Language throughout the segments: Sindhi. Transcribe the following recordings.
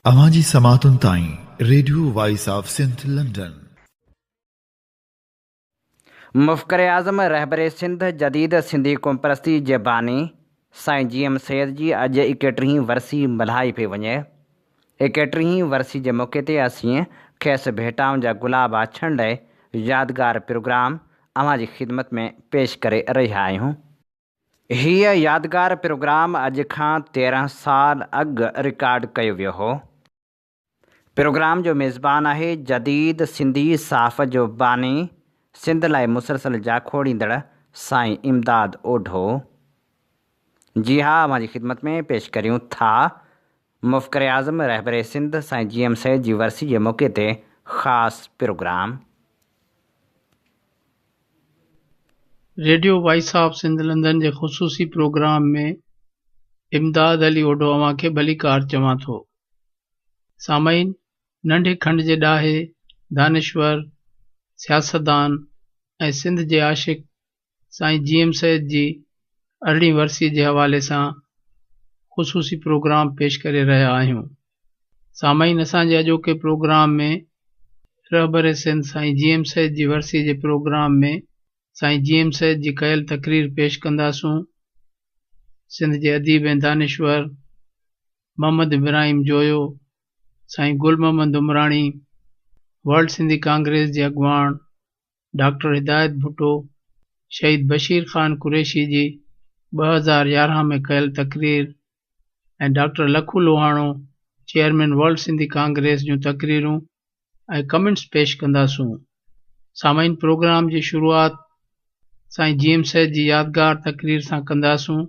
اوهان جي سماعتن تائين radio voice of Sindh London. مفڪر اعظم رهبر سنڌ جديد سنڌي قومپرستي جي باني سائين جي ايم سيد جي اڄ ايڪيٽرهين ورسي ملهائي پئي وڃي. ايڪيٽرهين ورسي جي موقعي تي اسين کيس ڀيٽائن جا گلاب آڇڻ لئه يادگار پروگرام اوهان جي خدمت ۾ پيش ڪري رهيا آهيون. هيء يادگار پروگرام اڄ کان 13 سال اڳ رڪارڊ ڪيو ويو هو. پروگرام جو ميزبان آهي جديد سنڌي صحافت جو باني سنڌ لاء مسلسل جاکوڙيندڙ سائين امداد اوڍو. جي ها اوهان جي خدمت ۾ پيش ڪريون ٿا مفڪر اعظم رهبر سنڌ سائين جي ايم سيد جي ورسي جي موقعي تي خاص programme. Radio voice of Sindh London جي خصوصي پروگرام ۾ امداد علي اوڍو اوهان کي ڀليڪار چوان ٿو. سامعين ننڍي کنڊ جي ڏاهي، دانشور، سياستدان ۽ سنڌ جي عاشق سائين جي ايم سيد جي ارڙهين ورسي جي حوالي سان خصوصي پروگرام پيش ڪري رهيا آهيون. سامعين اسان جي اڄوڪي پروگرام ۾ رهبر سنڌ سائين جي ايم سيد جي ورسي جي پروگرام ۾ سائين جي ايم سيد جي ڪيل تقرير پيش ڪنداسون. سنڌ جي اديب ۽ دانشور محمد ابراهيم جويو، سائين گل محمد عمراڻي، ورلڊ سنڌي ڪانگريس جي اڳواڻ ڊاڪٽر هدايت ڀٽو، شهيد بشير خان قريشي جي 2011 ۾ ڪيل تقرير ۽ doctor Lakho Lohano, chairman world Sindhi congress جون تقريرون ۽ ڪمينٽس پيش ڪنداسون. سامعين پروگرام جي شروعات سائين جي ايم سيد جي يادگار تقرير سان ڪنداسون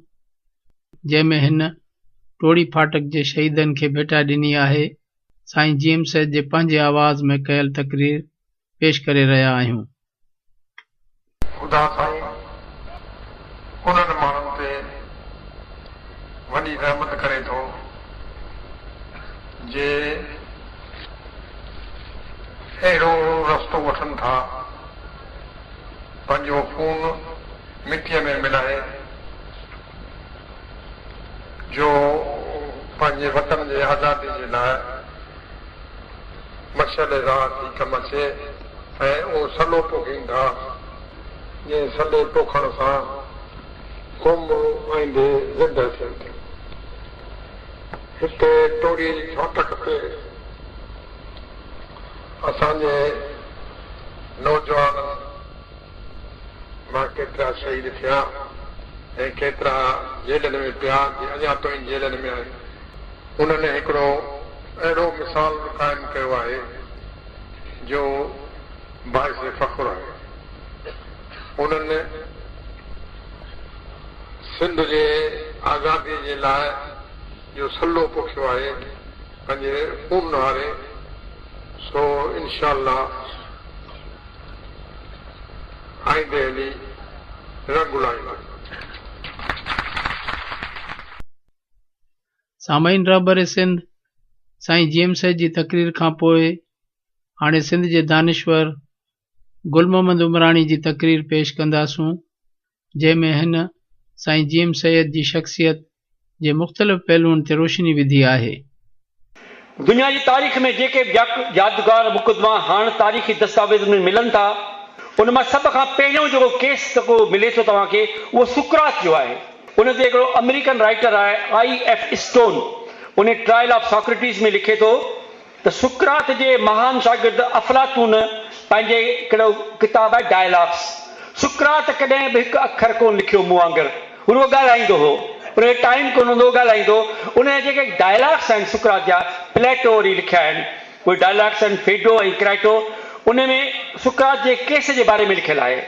جنهن ۾ هن ٽوڙي ڦاٽڪ جي شهيدن کي ڀيٽا ڏني آهي. سائين جي ايم سيد جي پنهنجي آواز ۾ ڪيل تقرير پيش ڪري رهيا آهيون. خدا سائين انهن ماڻهن تي وڏي رحمت ڪري ٿو جي اهڙو رستو وٺن ٿا، پنهنجو خون مٽيء ۾ ملائي جو پنهنجي وطن جي آزادي جي لاء مشعل راهه ٿي ڪم اچي ۽ اهو سلو پوکين ٿا، جنهن سلي پوکڻ سان قومون آئيندي زنده ٿين ٿيون. هتي ٽوڙي جي ڦاٽڪ تي اسان جي نوجوانن مان ڪيترا شهيد ٿيا ۽ ڪيترا جيلن ۾ پيا، جي اڃا تائين جيلن ۾ آهن. انهن هڪڙو اهڙو مثال قائم ڪيو آهي جو باعث فخر آهي. انهن سنڌ جي آزادي جي لاء جو سلو پوکيو آهي پنهنجي خون هاري سو انشاء الله آئيندي هلي رنگ لائيندو. سامعين رهبر سنڌ سائين جي ايم سيد جي تقرير کان پوء هاڻي سنڌ جي دانشور گل محمد عمراڻي جي تقرير پيش ڪنداسون جنهن ۾ هن سائين جي ايم سيد جي شخصيت جي مختلف پهلوئن تي روشني وڌي آهي. دنيا جي تاريخ ۾ جيڪي به يادگار مقدما هاڻ تاريخي دستاويزن ۾ ملن ٿا ان مان سڀ کان پهريون جيڪو ڪيس جيڪو ملي ٿو توهان کي اهو سقراط جو آهي. ان تي هڪڙو آمريڪن رائيٽر آهي I F stone انهي ٽرائل آف ساڪريٽيز ۾ لکي ٿو ته سقراط جي مهان شاگرد افلاطون پنهنجي هڪڙو ڪتاب آهي ڊائلاگس سقراط ڪڏهن به هڪ اکر ڪونه لکيو مون وانگر هو رڳو ڳالهائيندو هو ان کي ٽائيم ڪونه هوندو هو ڳالهائيندو هو ان جا جيڪي ڊائلاگس آهن سقراط جا پليٽو وري لکيا آهن اهي ڊائلاگس آهن فيڊو ۽ ڪرائٽو ان ۾ سقراط جي ڪيس جي باري ۾ لکيل آهي.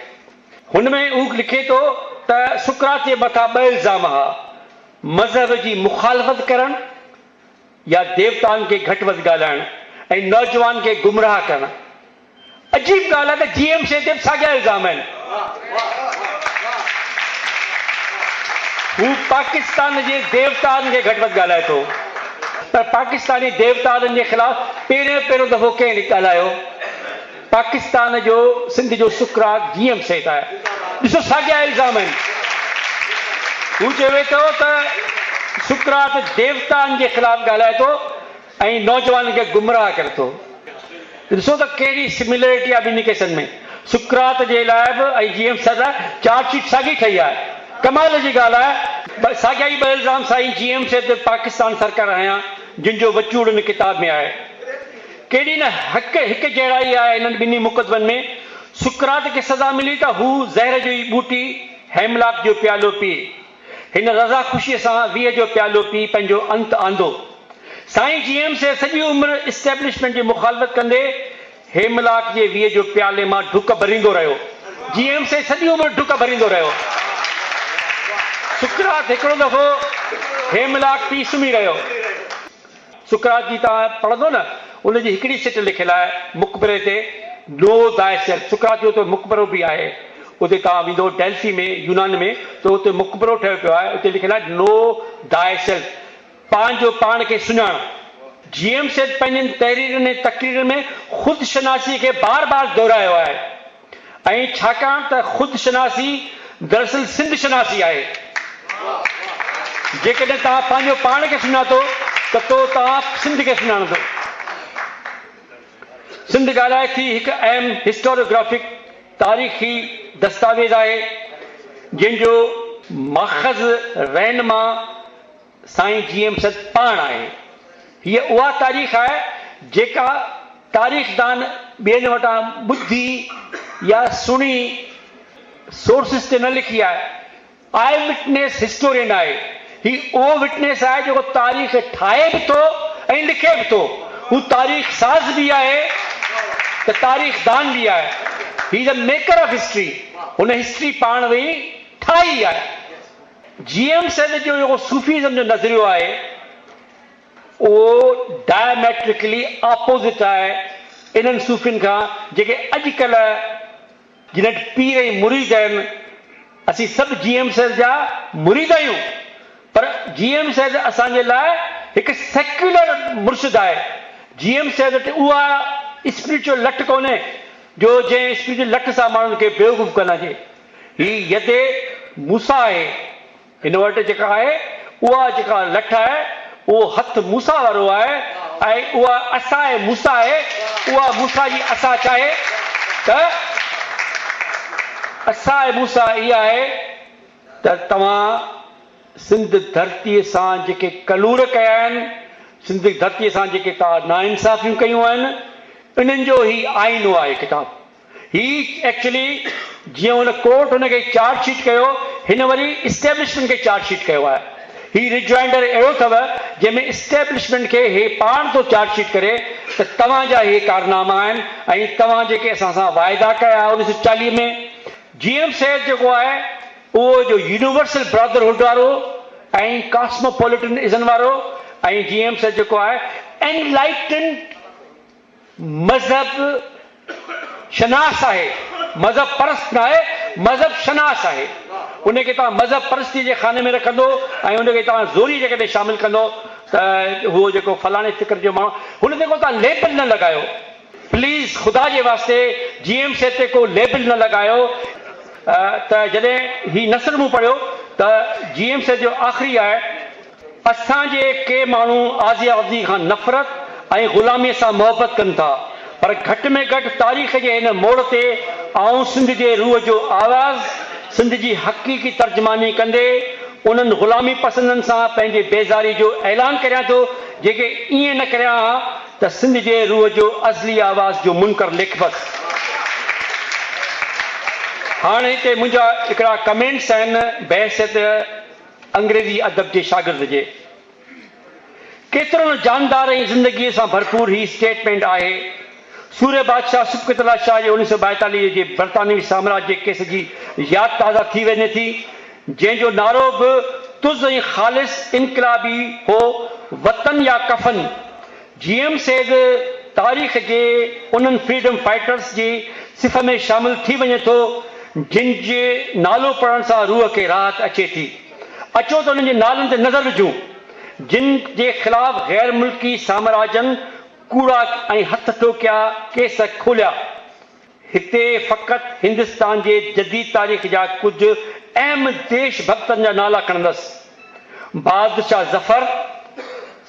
هن ۾ هو لکي ٿو ته سقراط جي مٿان ٻه الزام ها، مذهب جي مخالفت ڪرڻ يا ديوتائن کي گهٽ وڌ ڳالهائڻ ۽ نوجوان کي گمراهه ڪرڻ. عجيب ڳالهه آهي ته جي ايم سي تي به ساڳيا الزام آهن. هو پاڪستان جي ديوتائن کي گهٽ وڌ ڳالهائي ٿو پر پاڪستاني ديوتائن جي خلاف پهريون پهريون دفعو ڪنهن ڳالهايو؟ پاڪستان جو سنڌ جو سقراط جي ايم سيد آهي. ڏسو ساڳيا الزام آهن. هو چوي ٿو ته سقراط ديوتائن جي خلاف ڳالهائي ٿو ۽ نوجوانن کي گمراهه ڪري ٿو. ڏسو ته ڪهڙي سميلرٽي آهي ٻنهي ڪيسن ۾. سقراط جي لاء به ۽ جي ايم سيد لاء چارج شيٽ ساڳي ٺهي آهي. ڪمال جي ڳالهه آهي ساڳيا ئي ٻه الزام سائين جي ايم سيد تي پاڪستان سرڪار هنيا جن جو وچوڙ هن ڪتاب ۾ آهي. ڪيڏي نه حق هڪ جهڙائي آهي انهن ٻنهي مقدمن ۾. سقراط کي سزا ملي ته هو زهر جو ئي ٻوٽي هيملاڪ جو پيالو پيئي. هن رضا خوشيء سان ويهه جو پيالو پي پنهنجو انت آندو. سائين جي ايم سيد سڄي عمر اسٽيبلشمينٽ جي مخالفت ڪندي هيملاڪ جي ويهه جو پيالي مان ڍڪ ڀريندو رهيو. جي ايم سيد سڄي عمر ڍڪ ڀريندو رهيو. سقراط هڪڙو دفعو هيملاڪ پي سمهي رهيو. سقراط جي توهان پڙهندو نه ان جي هڪڙي سٽ لکيل آهي مقبري تي Know Thyself سقراط جو اتي مقبرو به آهي اتي توهان ويندو ڊيلفي ۾ يونان ۾ ته اتي مقبرو ٺهيو پيو آهي اتي لکيل آهي Know Thyself پنهنجو پاڻ کي سڃاڻ. جي ايم سيد پنهنجين تحريرن ۽ تقريرن ۾ خود شناسي کي بار بار دهرايو آهي. ۽ ڇاڪاڻ ته خود شناسي دراصل سنڌ شناسي آهي. جيڪڏهن توهان پنهنجو پاڻ کي سڃاتو ته تو توهان سنڌ کي سڃاڻندو. سنڌ ڳالهائي ٿي هڪ اهم هسٽوريوگرافڪ، تاريخي، دستاويز آهي، جنهن جو ماخذ رهنما سائين جي ايم سيد پاڻ آهي. هيء اها تاريخ آهي جيڪا تاريخدان ٻين وٽان ٻڌي يا سڻي سورسز تي نه لکي آهي. آء وٽنيس هسٽورين آهي. هي اهو وٽنيس آهي جيڪو تاريخ ٺاهي به ٿو ۽ لکي به ٿو. هو تاريخ ساز به آهي ته تاريخدان به آهي. He is a maker of history. هن هسٽري پاڻ ويهي ٺاهي آهي. جي ايم سيد جو جيڪو صوفيزم جو نظريو آهي اهو ڊائميٽرڪلي آپوزٽ آهي انهن صوفين کان جيڪي اڄ ڪلهه جن وٽ پير ۽ مريد آهن. اسين سڀ جي ايم سيد جا مريد آهيون پر جي ايم سيد اسان جي لاء هڪ سيڪيولر مرشد آهي. جي ايم سيد وٽ اها اسپريچوئل لٺ ڪونهي جو جنهن اسپريچوئل لٺ سان ماڻهن کي بيوقوف ڪندا جي. هي يد موسيٰ آهي، هن وٽ جيڪا آهي اها جيڪا لٺ آهي اهو هٿ موسيٰ وارو آهي ۽ اها عصاء موسيٰ آهي، اها موسيٰ جي عصا ڇا آهي ته عصاء موسيٰ اها آهي ته توهان سنڌ ڌرتيء سان جيڪي ڪلور ڪيا آهن، سنڌ ڌرتيء سان جيڪي توهان ناانصافيون ڪيون آهن، انهن جو هي آئينو آهي ڪتاب. هي ايڪچولي جيئن هن ڪورٽ هن کي چارج شيٽ ڪيو هن وري اسٽيبلشمينٽ کي چارج شيٽ ڪيو آهي. هي ريجوائنڊر اهڙو اٿو جنهن ۾ اسٽيبلشمينٽ کي هي پاڻ ٿو چارج شيٽ ڪري ته توهان جا هي ڪارناما آهن ۽ توهان جيڪي اسان سان واعدا ڪيا 1940 ۾ جي ايم سيد جيڪو آهي اهو جو يونيورسل برادرهوڊ وارو ۽ ڪاسموپوليٽن ازم وارو ۽ جي ايم سيد جيڪو آهي انلائٽنڊ مذهب شناس آهي، مذهب پرست ناهي، مذهب شناس آهي. ان کي توهان مذهب پرستيء جي خاني ۾ رکندو ۽ ان کي توهان زوريء جيڪڏهن شامل ڪندو ته هو جيڪو فلاڻي فڪر جو ماڻهو، هن تي ڪو توهان ليبل نه لڳايو. پليز خدا جي واسطي جي ايم سيد تي ڪو ليبل نه لڳايو ته جڏهن هي نثر مون پڙهيو ته جي ايم سيد جو آخري آهي. اسان جي ڪي ماڻهو آزيادي کان نفرت ۽ غلاميء سان محبت ڪن ٿا، پر گهٽ ۾ گهٽ تاريخ جي هن موڙ تي آئون سنڌ جي روح جو آواز، سنڌ جي حقيقي ترجماني ڪندي انهن غلامي پسندن سان پنهنجي بيزاري جو اعلان ڪريان ٿو، جيڪي ائين نه ڪريان ها ته سنڌ جي روح جو ازلي آواز جو منڪر ليکبس. هاڻ هتي منهنجا هڪڙا ڪمينٽس آهن بحيثيت انگريزي ادب جي شاگرد جي ڪيترو نه جاندار ۽ زندگيء سان ڀرپور هي اسٽيٽمينٽ آهي. سورهيه بادشاهه سبغت الله شاهه جي 1942 جي برطانوي سامراج جي ڪيس جي ياد تازه ٿي وڃي ٿي، جنهن جو نعرو به تز ۽ خالص انقلابي هو، وطن يا ڪفن. جي ايم سيد تاريخ جي انهن فريڊم فائٽرس جي صف ۾ شامل ٿي وڃي ٿو، جن جي نالو پڙهڻ سان روح کي راحت اچي ٿي. اچو ته انهن جي نالن تي نظر وجهون، جن جي خلاف غير ملڪي سامراجن ڪوڙا ۽ هٿ ٺوڪيا ڪيس کوليا. هتي فقط هندستان جي جديد تاريخ جا ڪجهه اهم ديش ڀڳتن جا نالا کڻندس. بهادر Shah Zafar,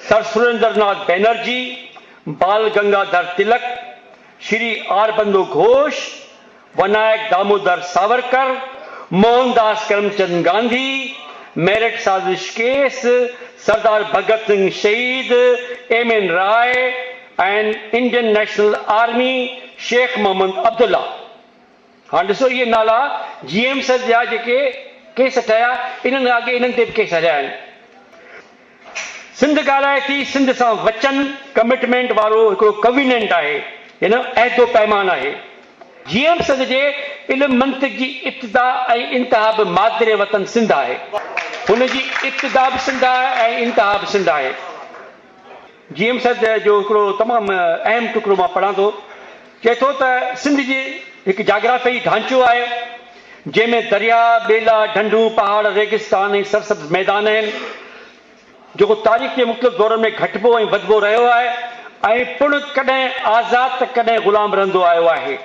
Sir Surendranath Banerjee, Bal Gangadhar Tilak, Shri Aurobindo Ghosh, Vinayak Damodar Savarkar, Mohandas Karamchand Gandhi, Meerut سازش case, Sardar Bhagat Singh Shaheed, M N Roy ۽ Indian National Army, Sheikh Muhammad Abdullah. هاڻ ڏسو اهي نالا جي ايم سيد جا جيڪي ڪيس ٺهيا انهن کان اڳي انهن تي به ڪيس هليا آهن. سنڌ ڳالهائي ٿي، سنڌ سان وچن، ڪمٽمينٽ، وارو هڪڙو ڪويننٽ آهي يعني عهد و پيمان آهي. جي ايم سيد جي علم منطق جي ابتدا ۽ انتها به مادر وطن سنڌ آهي. هن جي ابتدا به سنڌ آهي ۽ انتها به سنڌ آهي. جي ايم سيد جو هڪڙو تمام اهم ٽڪرو مان پڙهان ٿو. چئي ٿو ته سنڌ جي هڪ جاگرافيائي ڍانچو آهي، جنهن ۾ درياء، ٻيلا، ڍنڍون، پهاڙ، ريگستان ۽ سرسبز ميدان آهن، جيڪو تاريخ جي مختلف دورن ۾ گهٽبو ۽ وڌبو رهيو آهي ۽ پڻ ڪڏهن آزاد ته ڪڏهن غلام رهندو آيو آهي.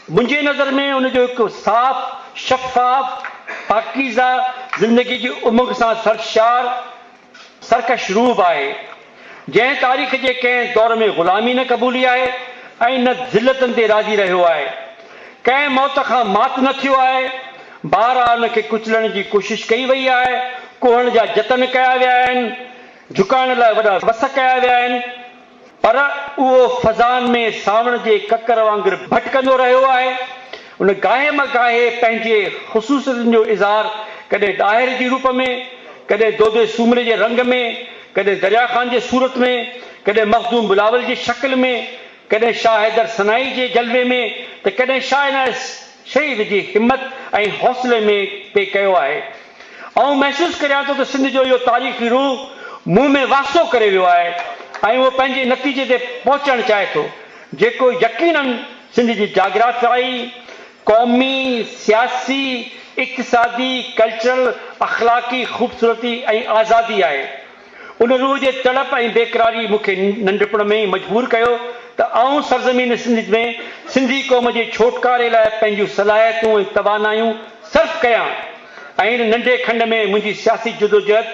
منهنجي نظر ۾ ان جو هڪ صاف، شفاف، پاڪيزه، زندگي جي امنگ سان سرشار، سرڪش روح به آهي، جنهن تاريخ جي ڪنهن دور ۾ غلامي نه قبولي آهي ۽ نه ذلتن تي راضي رهيو آهي. ڪنهن موت کان مات نه ٿيو آهي. بهرحال ان کي ڪچلڻ جي ڪوشش ڪئي وئي آهي، ڪوهڻ جا جتن ڪيا ويا آهن، جهڪائڻ لاء وڏا وس ڪيا ويا آهن. پر اهو فضائن ۾ سانوڻ جي ڪڪر وانگر ڀٽڪندو رهيو آهي. ان گاهي مگاهي پنهنجي خصوصيتن جو اظهار ڪڏهن ڏاهر جي روپ ۾، ڪڏهن دودي سومري جي رنگ ۾، ڪڏهن دريا خان جي صورت ۾، ڪڏهن مخدوم بلاول جي شڪل ۾، ڪڏهن شاهه حيدر سنائي جي جلوي ۾ ته ڪڏهن شاهه عنايت شهيد جي همت ۽ حوصلي ۾ پئي ڪيو آهي. آئون محسوس ڪريان ٿو ته سنڌ جو اهو تاريخي روح مون ۾ واسو ڪري ويو آهي ۽ اهو پنهنجي نتيجي تي پهچڻ چاهي ٿو، جيڪو يقيناً سنڌ جي جاگرافيائي، قومي، سياسي، اقتصادي، ڪلچرل، اخلاقي خوبصورتي ۽ آزادي آهي. ان روح جي تڙپ ۽ بيقراري مون کي ننڍپڻ ۾ ئي مجبور ڪيو ته آئون سرزمين سنڌ ۾ سنڌي قوم جي ڇوٽڪاري لاء پنهنجون صلاحيتون ۽ توانايون صرف ڪيان ۽ ان ننڍي کنڊ ۾ منهنجي سياسي جدوجهد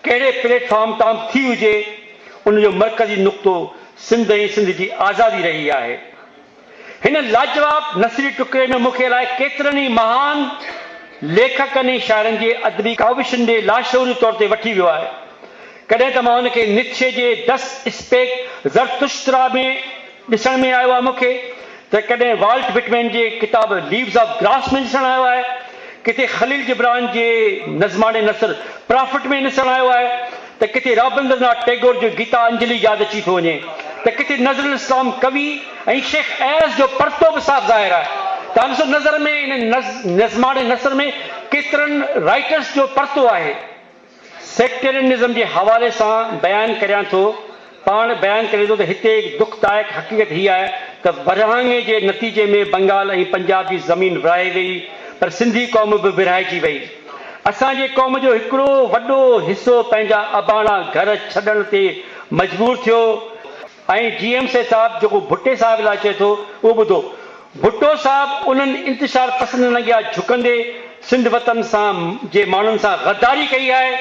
ڪهڙي پليٽ فارم تان به ٿي هجي ان جو مرڪزي نقطو سنڌ ۽ سنڌ جي آزادي رهي آهي. هن لاجواب نثري ٽڪري ۾ مون کي الائي ڪيترن ئي مهان ليکڪن ۽ شاعرن جي ادبي ڪاوشن ڏي لاشعوري طور تي وٺي ويو آهي. ڪڏهن ته مان ان کي نٽشي جي دس اسپيڪ زرتشترا ۾ ڏسڻ ۾ آيو آهي مون کي ته ڪڏهن والٽ وٽمين جي ڪتاب ليوز آف گراس ۾ ڏسڻ آيو آهي. ڪٿي خليل جبران جي نظماڻي نثر پرافٽ ۾ ڏسڻ آيو آهي ته ڪٿي رابندرناٿ ٽيگور جو گيتا انجلي ياد اچي ٿو وڃي ته ڪٿي نذرالاسلام ڪوي ۽ شيخ اياز جو پرتو به صاف ظاهر آهي. توهان ڏسو نظر ۾ ان نظماڻي نثر ۾ ڪيترن رائيٽرس جو پرتو آهي. سيڪٽيرينزم جي حوالي سان بيان ڪريان ٿو، پاڻ بيان ڪري ٿو ته هتي هڪ دکدائڪ حقيقت هي آهي ته ورهاڱي جي نتيجي ۾ بنگال ۽ پنجاب جي زمين ورهائي ويئي پر سنڌي قوم به ورهائجي وئي. اسان جي قوم جو هڪڙو وڏو حصو پنهنجا اباڻا گهر ڇڏڻ تي مجبور ٿيو. ۽ جي ايم سيد صاحب جيڪو ڀٽي صاحب لاء چئي ٿو اهو ٻڌو. ڀٽو صاحب انهن انتشار پسندن اڳيان جهڪندي سنڌ وطن سان جي ماڻهن سان غداري ڪئي آهي.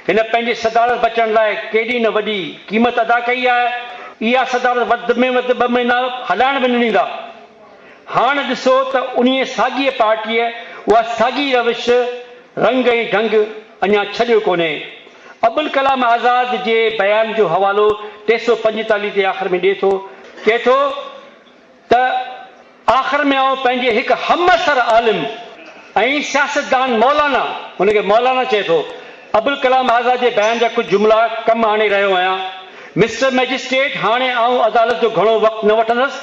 هن پنهنجي صدارت بچڻ لاء ڪيڏي نه وڏي قيمت ادا ڪئي آهي. اها صدارت وڌ ۾ وڌ ٻه مهينا هلائڻ به نه ڏيندا. هاڻ ڏسو ته انهيء ساڳيء پارٽيء اها ساڳي روش، رنگ ۽ ڍنگ اڃا ڇڏيو ڪونهي. ابوالڪلام آزاد جي بيان جو حوالو 345 تي آخر ۾ ڏئي ٿو، چئي ٿو ته آخر ۾ آئون پنهنجي هڪ همعصر عالم ۽ سياستدان مولانا، هن کي مولانا چئي ٿو، ابوالڪلام آزاد جي بيان جا ڪجهه جملا ڪم آڻي رهيو آهيان، مسٽر مئجسٽريٽ، هاڻي آئون عدالت جو گهڻو وقت نه وٺندس.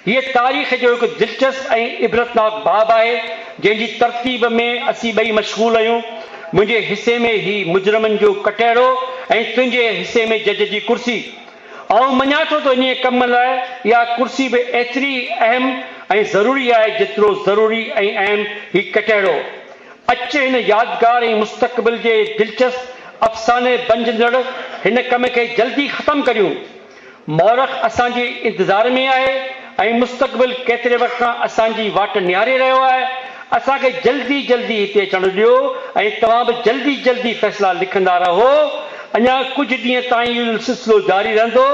هيء تاريخ جو هڪ دلچسپ ۽ عبرتناڪ باب آهي، جنهن جي ترتيب ۾ اسين ٻئي مشغول آهيون. منهنجي حصي ۾ هي مجرمن جو ڪٽهڙو ۽ تنهنجي حصي ۾ جج جي ڪرسي. آئون مڃان ٿو ته انهيء ڪم لاء اها ڪرسي به ايتري ئي اهم ۽ ضروري آهي، جيترو ضروري ۽ اهم هي ڪٽهڙو. اچ هن يادگار ۽ مستقبل جي دلچسپ افساني بنجندڙ هن ڪم کي جلدي ختم ڪريون. مورخ اسان جي انتظار ۾ آهي ۽ مستقبل ڪيتري وقت کان اسان جي واٽ نهاري رهيو آهي. اسان کي جلدي جلدي هتي اچڻ ڏيو ۽ توهان به جلدي جلدي فيصلا لکندا رهو. اڃا ڪجهه ڏينهن تائين اهو سلسلو جاري رهندو،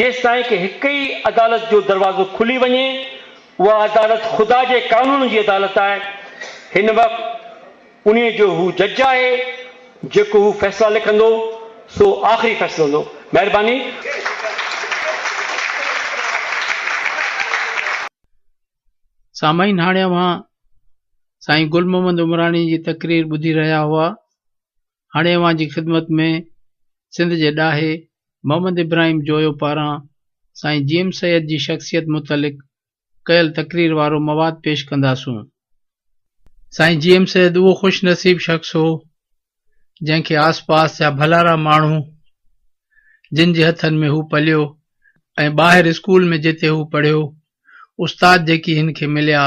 جيستائين ڪه هڪ ئي عدالت جو دروازو کلي وڃي. اها عدالت خدا جي قانون جي عدالت آهي. هن وقت انهيء جو هو جج آهي، جيڪو هو فيصلا لکندو، سو آخري فيصلو هوندو. مهرباني. سامعين هاڻي اوهان سائين گل محمد عمراڻي جي تقرير ٻڌي رهيا هئا. هاڻي اوهان جي خدمت ۾ سنڌ جي ڏاهي محمد ابراهيم جويو پاران سائين جي ايم سيد جي شخصيت متعلق ڪيل تقرير وارو مواد پيش ڪنداسون. سائين جي ايم سيد اهو خوش نصيب شخص هو جنهن کي آس پاس جا ڀلارا ماڻهو جن جي هٿن ۾ هو پليو ۽ ٻاهر اسڪول ۾ جتي هو پڙهيو استاد جيڪي هن کي مليا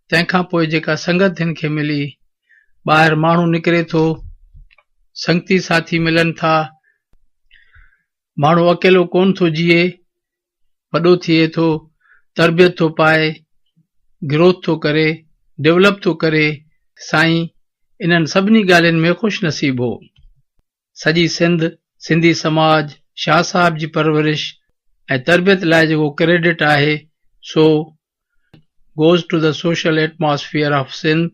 تنهن کان پوء جيڪا سنگت هن کي ملي، ٻاهر ماڻهو نڪري ٿو، سنگتي ساٿي ملن ٿا، ماڻهو اڪيلو ڪونه ٿو جيئي، وڏو ٿئي ٿو، تربيت ٿو پائي، گروٿ ٿو ڪري، ڊولپ ٿو ڪري، سائين انهن سڀني ڳالهين ۾ خوش نصيب هو. سڄي سنڌ، سنڌي سماج، شاهه صاحب جي پرورش ۽ تربيت لاء جيڪو ڪريڊٽ آهي سو goes to the social atmosphere of Sindh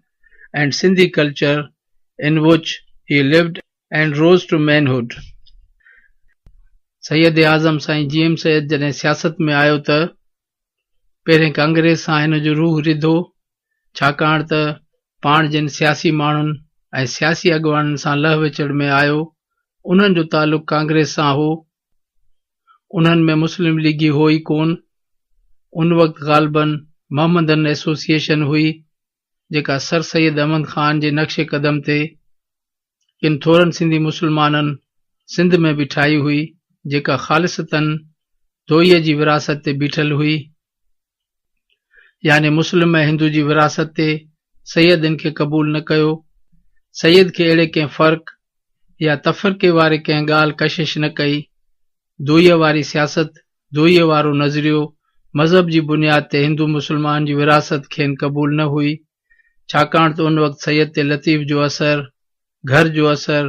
and Sindhi culture in which he lived and rose to manhood. Syed Azam Sain G M Syed جڏهن سياست ۾ آيو ته پهرين ڪانگريس سان هن جو روح رڌو، ڇاڪاڻ ته پاڻ جن سياسي ماڻهن ۽ سياسي اڳواڻن سان لهه وچڙ ۾ آيو، انهن جو تعلق ڪانگريس سان هو. انهن ۾ مسلم ليگي هو ئي ڪونه. ان وقت غالباً محمدن ايسوسيئيشن هئي، جيڪا سر سيد احمد خان جي نقش قدم تي ڪن ٿورن سنڌي مسلمانن سنڌ ۾ به ٺاهي هئي، جيڪا خالصتاً دوئيء جي وراثت تي بيٺل هئي، يعني مسلم ۽ هندو جي وراثت تي. سيد ان کي قبول نه ڪيو. سيد کي اهڙي ڪنهن فرق يا تفرقي واري ڪنهن ڳالهه ڪشش نه ڪئي. دوئيء واري سياست، دوئيء وارو نظريو، مذهب جي بنياد تي هندو مسلمان جي ورهاست کين قبول نه هئي، ڇاڪاڻ ته ان وقت سيد تي لطيف جو اثر، گهر جو اثر،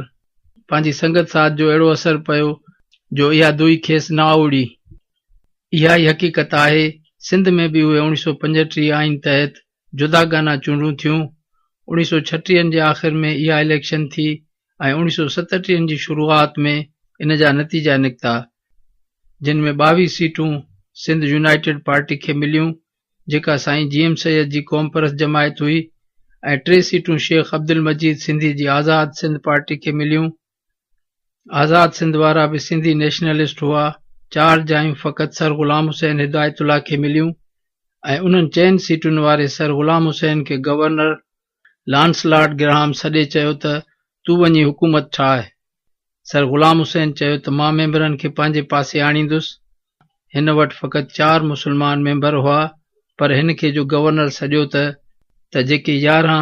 پنهنجي سنگت ساٿ جو اهڙو اثر پيو جو اها دوئي کيس نه آئوڙي. اها ئي حقيقت آهي، سنڌ ۾ به اهي اوڻيهه سو 35 آئين تحت جداگانه چونڊون ٿيون. اوڻيهه سو ڇٽيهن جي آخر ۾ اها اليڪشن ٿي ۽ اوڻيهه سو ستٽيهن جي شروعات ۾ ان جا نتيجا نڪتا، جن ۾ 22 سيٽون سنڌ يونائيٽيڊ پارٽي کي مليون، جيڪا سائين جي ايم سيد جي قومپرست جماعت هئي ۽ ٽي سيٽون شيخ عبدالمجيد سنڌي جي آزاد سنڌ پارٽي کي مليون. آزاد سنڌ وارا به سنڌي نيشنلسٽ هئا. چار جايون فقط سر غلام حسين هدايت الله کي مليون ۽ انهن چئن سيٽن واري سر غلام حسين کي گورنر لانسلاٽ گراهام سڏي چيو ته تون وڃي حڪومت ٺاهه. سر غلام حسين چيو ته مان ميمبرن کي پنهنجي پاسي آڻيندس. هن وٽ فقط چار مسلمان ميمبر هئا پر هن کي جو گورنر سڏيو ته ته جيڪي 11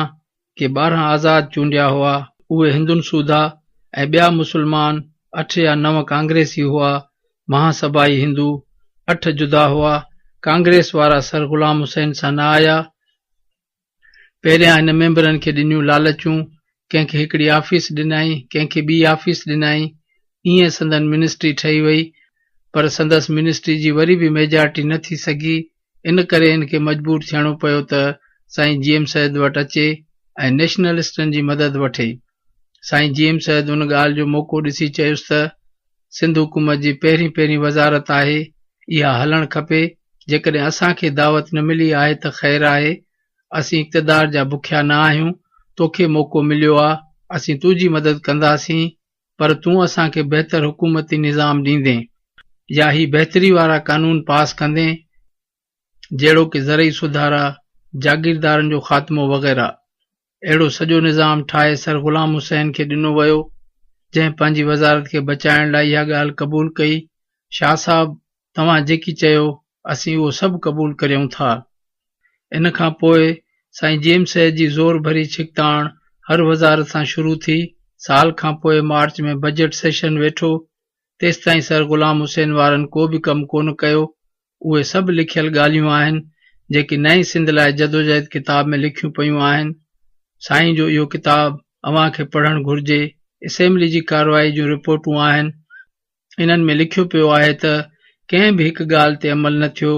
ڪي 12 آزاد چونڊيا هئا اهي هندن سوڌا ۽ ٻيا مسلمان اٺ يا نو ڪانگريسي هئا، مها سڀائي هندو اٺ جدا هئا، ڪانگريس وارا سر غلام حسين سان نه آيا. پهريان هن ميمبرن کي ڏنيون لالچون، ڪنهن کي هڪڙي آفيس ڏنائين، ڪنهن کي ٻي آفيس ڏنائين، ايئن سندن منسٽري ٺهي وئي، پر سندس منسٽري جي وري به ميجارٽي نه ٿي سگهي، ان ڪري هن کي مجبور ٿيڻو پيو ته سائين جي ايم سيد وٽ اچي ۽ نيشنلسٽن جي مدد وٺي. سائين جي ايم سيد ان ڳالهه جو موقعو ڏسي چيس ته سنڌ حڪومت جي پهرين پهرين وزارت آهي، اها هلڻ کپي، جيڪڏهن اسان کي دعوت نه ملي آهي ته خير آهي، اسين اقتدار جا بکيا نه آهيون، توکي موقعو مليو آ، اسين تنهنجي مدد ڪنداسين، پر تون اسان کي بهتر حڪومتي نظام ڏيندين يا هي بهتري وارا قانون پاس ڪندين جهڙوڪ زرعي سڌارا، جاگيردارن جو خاتمو وغيره. اهڙو سڄو نظام ٺاهي سر غلام حسين کي ڏنو ويو، جنهن پنهنجي وزارت کي بچائڻ لاء اها ڳالهه قبول ڪئي. شاهه صاحب توهان جيڪي چيو اسين اهو سڀ قبول ڪريون ٿا. ان کان پوء سائين جي ايم سيد جي زور ڀري ڇڪتاڻ هر وزارت سان شروع ٿي. سال کان پوء مارچ ۾ بجيٽ سيشن ويٺو، تيستائين سر غلام حسين وارن ڪو به ڪم ڪونه ڪيو. اهي سڀ لکيل ڳالهيون آهن، جيڪي نئين سنڌ لاء جدوجهد ڪتاب ۾ لکيون پيون آهن. سائين جو اهو ڪتاب اوهان کي پڙهڻ گهرجي. اسيمبلي جي ڪارروائي جون رپورٽون آهن. انهن ۾ لکيو پيو آهي ته ڪنهن به هڪ ڳالهه تي عمل نه ٿيو،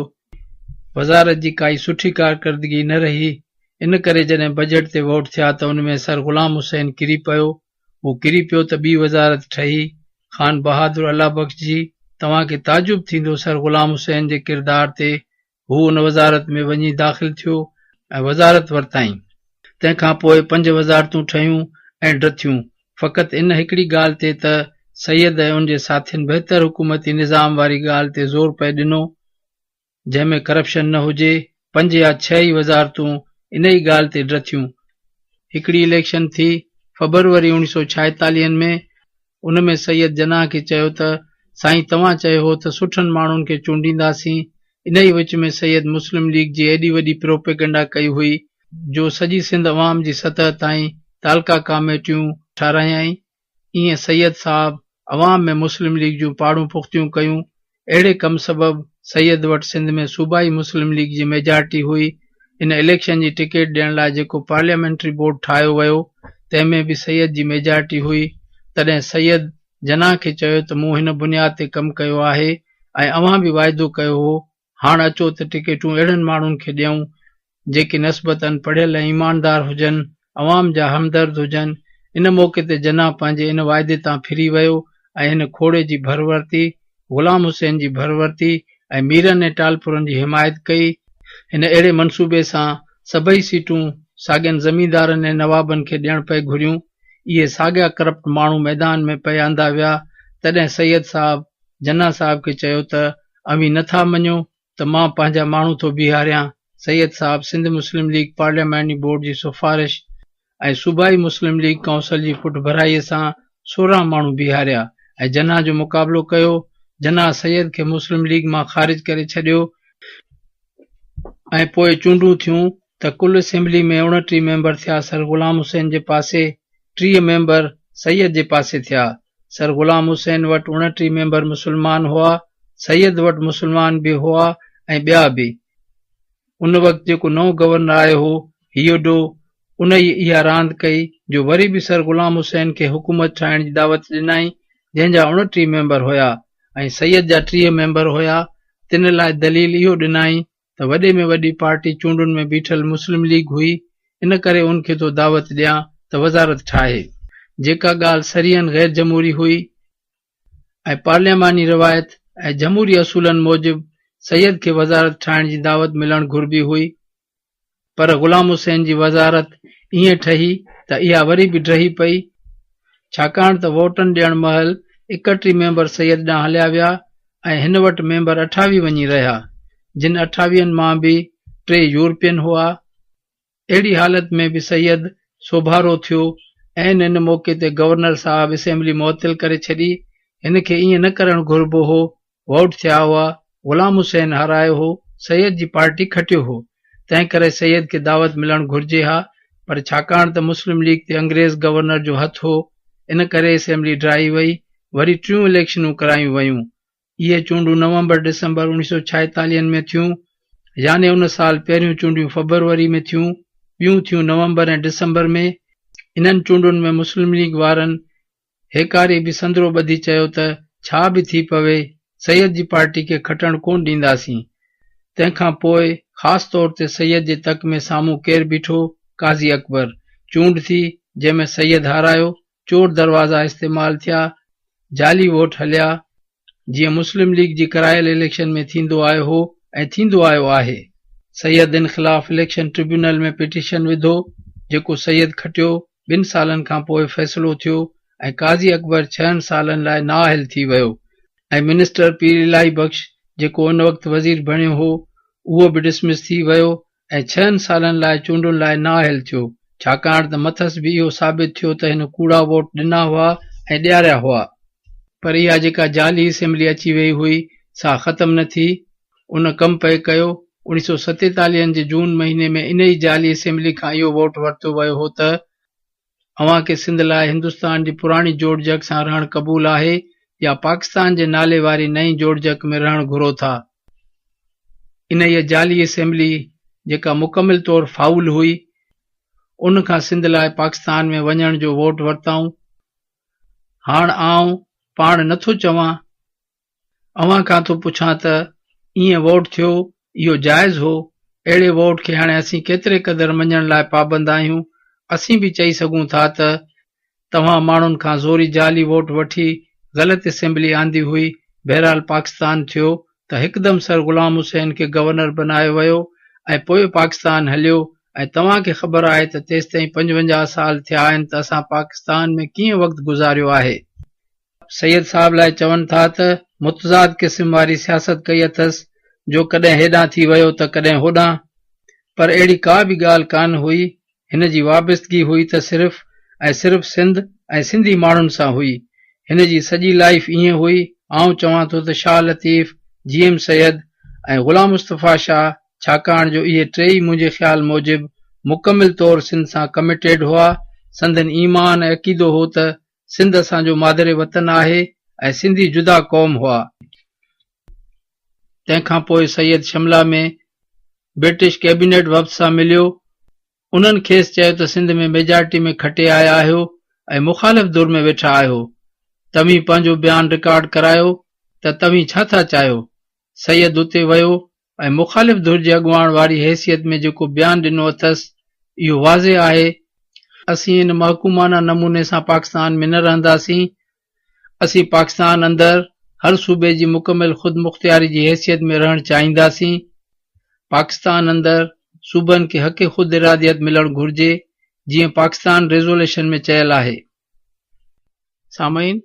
وزارت جي ڪائي سٺي ڪارڪردگي نه رهي، ان ڪري جڏهن بجيٽ تي ووٽ ٿيا ته ان ۾ سر غلام حسين ڪري پيو، هو ڪري پيو ته ٻي وزارت ٺهي، خان بهادر الله بخش جي، توهان کي تعجب ٿيندو سر غلام حسين جي ڪردار تي، هو ان وزارت ۾ وڃي داخل ٿيو ۽ وزارت ورتائين. تنهن کان پوء پنج وزارتون ٺهيون ۽ ڊٿيون، فقط ان هڪڙي ڳالهه تي ته سيد ۽ ان جي ساٿين بهتر حڪومتي نظام واري ڳالهه تي زور پئي ڏنو، جنهن ۾ ڪرپشن نه هجي، پنج يا ڇهه ئي وزارتون انهي ڳالهه تي ڊٿيون. هڪڙي اليڪشن ٿي فبروري اوڻيهه سؤ ڇائيتاليهن ۾، ان ۾ سيد جناح کي چيو ته سائين توهان چيو هو ته سٺن ماڻهن کي چونڊينداسين، انهيء وچ ۾ سيد مسلم ليگ جي ايڏي وڏي پروپيگنڊا ڪئي هئي جو سڄي سنڌ عوام جي سطح تائين تعلقا ڪاميٽيون ٺارايائين، ايئن سيد صاحب عوام ۾ مسلم ليگ جون پاڙون پختيون ڪيون، اهڙي ڪم سبب سيد وٽ سنڌ ۾ صوبائي مسلم ليگ جي ميجارٽي هئي، ان اليڪشن جي ٽڪيٽ ڏيڻ لاء جيڪو پارليامينٽري بورڊ ٺاهيو ويو، تنهن ۾ به سيد جي ميجارٽي هئي، تڏهن سيد جناح کي چيو ته مون هن بنياد تي ڪم ڪيو آهي ۽ اوهان به واعدو ڪيو هو، هاڻ اچو ته ٽڪيٽون اهڙن ماڻهن کي ڏيون، جيڪي نسبتاً پڙهيل ۽ ايماندار هجن، عوام جا همدرد هجن. ان موقعي تي جناح پنهنجي ان واعدي تان ڦري ويو ۽ هن کوڙي جي ڀر ورتي، غلام حسين جي ڀر ورتي ۽ ميرن ۽ ٽالپرن جي حمايت ڪئي. هن اهڙي منصوبي سان سڀئي سيٽون ساڳين زميندارن ۽ نوابن کي ڏيڻ پئي گهريون. اهي ساڳيا ڪرپٽ ماڻهو ميدان ۾ پئي آندا ويا. تڏهن سيد صاحب جناح صاحب کي چيو ته اوهين نه ٿا مڃو ته مان پنهنجا ماڻهو ٿو بيهاريان، سيد صاحب سنڌ مسلم ليگ پارلياماني بورڊ جي سفارش ۽ صوبائي مسلم ليگ ڪائونسل جي پٺڀرائيء سان 16 ماڻهو بيهاريا ۽ جناح جو مقابلو ڪيو، جناح سيد کي مسلم ليگ مان خارج ڪري ڇڏيو ۽ پوء چونڊون ٿيون ته ڪل اسيمبلي ۾ 29 ميمبر ٿيا سر غلام حسين جي پاسي 30 ميمبر سيد جي پاسي ٿيا. سر غلام حسين وٽ 29 ميمبر مسلمان هئا، سيد وٽ مسلمان به هئا ۽ ٻيا به. ان وقت جيڪو نئون گورنر آيو هو، هيوڊو، انهيء اها راند ڪئي جو وري به سر غلام حسين کي حڪومت ٺاهڻ جي دعوت ڏنائين، جنهن جا 29 ميمبر هيا ۽ سيد جا 30 ميمبر هيا، تن لاء دليل اهو ڏنائين ته وڏي ۾ وڏي پارٽي چونڊن ۾ بيٺل مسلم ليگ هئي، ان ڪري ان کي ٿو دعوت ڏيان ته وزارت ٺاهي. جيڪا ڳالهه صريحاً غير جمهوري هئي ۽ پارلياماني روايت ۽ جمهوري اصولن موجب سيد کي وزارت ٺاهڻ جي دعوت ملڻ گهربي هئي، پر غلام حسين جي وزارت ائين ٺهي ته اها وري به ڊهي پئي، ڇاڪاڻ ته ووٽن ڏيڻ مهل 31 ميمبر سيد ڏانهن هليا ويا ۽ هن وٽ ميمبر 28 وڃي رهيا، جن اٺاويهن مان به ٽي يورپين هئا. اهڙي حالت ۾ به سيد سوڀارو ٿيو. عين ان موقعي تي گورنر صاحب اسيمبلي معطل ڪري ڇڏي. هن کي ائين نه ڪرڻ گهربو هو. ووٽ ٿيا هئا، غلام حسين هارايو هو، سيد جي پارٽي کٽيو هو، تنهنڪري سيد کي دعوت ملڻ گهرجي ها، پر ڇاڪاڻ ته مسلم ليگ تي انگريز گورنر جو هٿ هو، ان ڪري اسيمبلي ڊاهي وئي، وري ٽيون اليڪشنون ڪرايون ويون. اهي چونڊون نومبر ڊسمبر اوڻيهه سؤ ڇائيتاليهن ۾ ٿيون، يعني ان سال پهريون چونڊيون فبروري ۾ ٿيون، ٻيون ٿيون نومبر ۽ ڊسمبر ۾. انهن چونڊن ۾ مسلم ليگ وارن هيڪاري به سندرو ٻڌي چيو ته ڇا به ٿي پوي سيد جي پارٽي کي کٽڻ ڪونه ڏينداسين. تنهن کان پوء خاص طور تي سيد جي تڪ ۾ سامهون ڪير بيٺو؟ قاضي اڪبر. چونڊ ٿي، جنهن ۾ سيد هارايو، چور دروازا استعمال ٿيا، جعلي ووٽ هليا، جيئن مسلم ليگ جي ڪرايل اليڪشن ۾ ٿيندو آيو هو ۽ ٿيندو آيو آهي. سيد ان خلاف اليڪشن ٽربيونل ۾ پٽيشن وڌو، جيڪو سيد کٽيو، ٻن سالن کان پوء فيصلو ٿيو ۽ قاضي اڪبر ڇهن سالن لاء نااهل ٿي ويو ۽ منسٽر پير الاهي بخش جيڪو ان وقت وزير بڻيو هو، اهو به ڊسمس ٿي ويو ۽ ڇهن سالن لاء چونڊن لاء نااهل ٿيو، ڇاڪاڻ ته مٿس به اهو ثابت ٿيو ته هن ڪوڙا ووٽ ڏنا هئا ۽ ڏياريا هئا. پر اها جيڪا جعلي اسيمبلي اچي ويئي هئي، سا ختم نه ٿي، ان ڪم پئي ڪيو. اوڻيهه سؤ ستيتاليهن جي جون مهيني ۾ انهيء جعلي اسيمبلي کان اهو ووٽ ورتو ويو هو ته، اوهان کي سنڌ لاء هندستان جي پراڻي جوڙجڪ سان رهڻ قبول آهي يا پاڪستان جي نالي واري نئين جوڙجڪ ۾ رهڻ گهرو ٿا؟ انهيء جعلي اسيمبلي، جيڪا مڪمل طور فائول هئي، ان کان سنڌ لاء پاڪستان ۾ وڃڻ جو ووٽ ورتائون. هاڻ آئون پاڻ نه ٿو چوان. اوهان کان ٿو پڇان ته ائين ووٽ ٿيو، اهو جائز هو؟ اهڙي ووٽ کي هاڻي اسين ڪيتري قدر مڃڻ لاء پابند آهيون؟ اسين به چئي سگهون ٿا ته توهان ماڻهن کان زوري جعلي ووٽ وٺي غلط اسيمبلي آندي هئي، بهرحال پاڪستان ٿيو ته هڪدم سر غلام حسين کي گورنر بنايو ويو ۽ پوء پاڪستان هليو ۽ توهان کي خبر آهي ته تيستائين 55 سال ٿيا آهن ته اسان پاڪستان ۾ ڪيئن وقت گذاريو آهي. سيد صاحب لاء چون ٿا ته متضاد قسم واري سياست ڪئي اٿس جو ڪڏهن هيڏانهن ٿي ويو ته ڪڏهن هوڏانهن پر اهڙي ڪا به ڳالهه ڪانه هئي هن جي وابستگي هئي ته صرف ۽ صرف سنڌ ۽ سنڌي ماڻهن سان هئي. هن جي سڄي لائيف ائين هئي. آئون چوان ٿو ته شاهه لطيف، جي ايم سيد ۽ غلام مصطفيٰ شاهه ڇاڪاڻ جو اهي ٽيئي منهنجي خيال موجب مڪمل طور سنڌ سان ڪميٽيڊ هئا. سندن ايمان ۽ عقيدو هو ته سنڌ اسان جو مادر وطن آهي ۽ سنڌي جدا قوم هئا. تنهن کان پوء سيد شملا ۾ برٽش ڪئبينيٽ وفد سان مليو. انهن کيس چيو ته سنڌ ۾ ميجارٽي ۾ کٽي آيا آهيو ۽ مخالف ڌر ۾ ويٺا آهيو. توهين پنهنجو بيان رڪارڊ ڪرايو ته توهين ڇا ٿا چاهيو؟ سيد اتي ويو ۽ مخالف ڌر جي اڳواڻ واري حيثيت ۾ جيڪو بيان ڏنو اٿس، اهو واضح آهي. اسين ان محڪومانه نموني سان پاڪستان ۾ نه رهنداسين. اسين پاڪستان اندر هر صوبي جي مڪمل خودمختياري جي حيثيت ۾ رهڻ چاهينداسين. پاڪستان اندر صوبن کي حق خود اراديت ملڻ گهرجي، جيئن پاڪستان ريزوليشن ۾ چيل آهي. سامعين!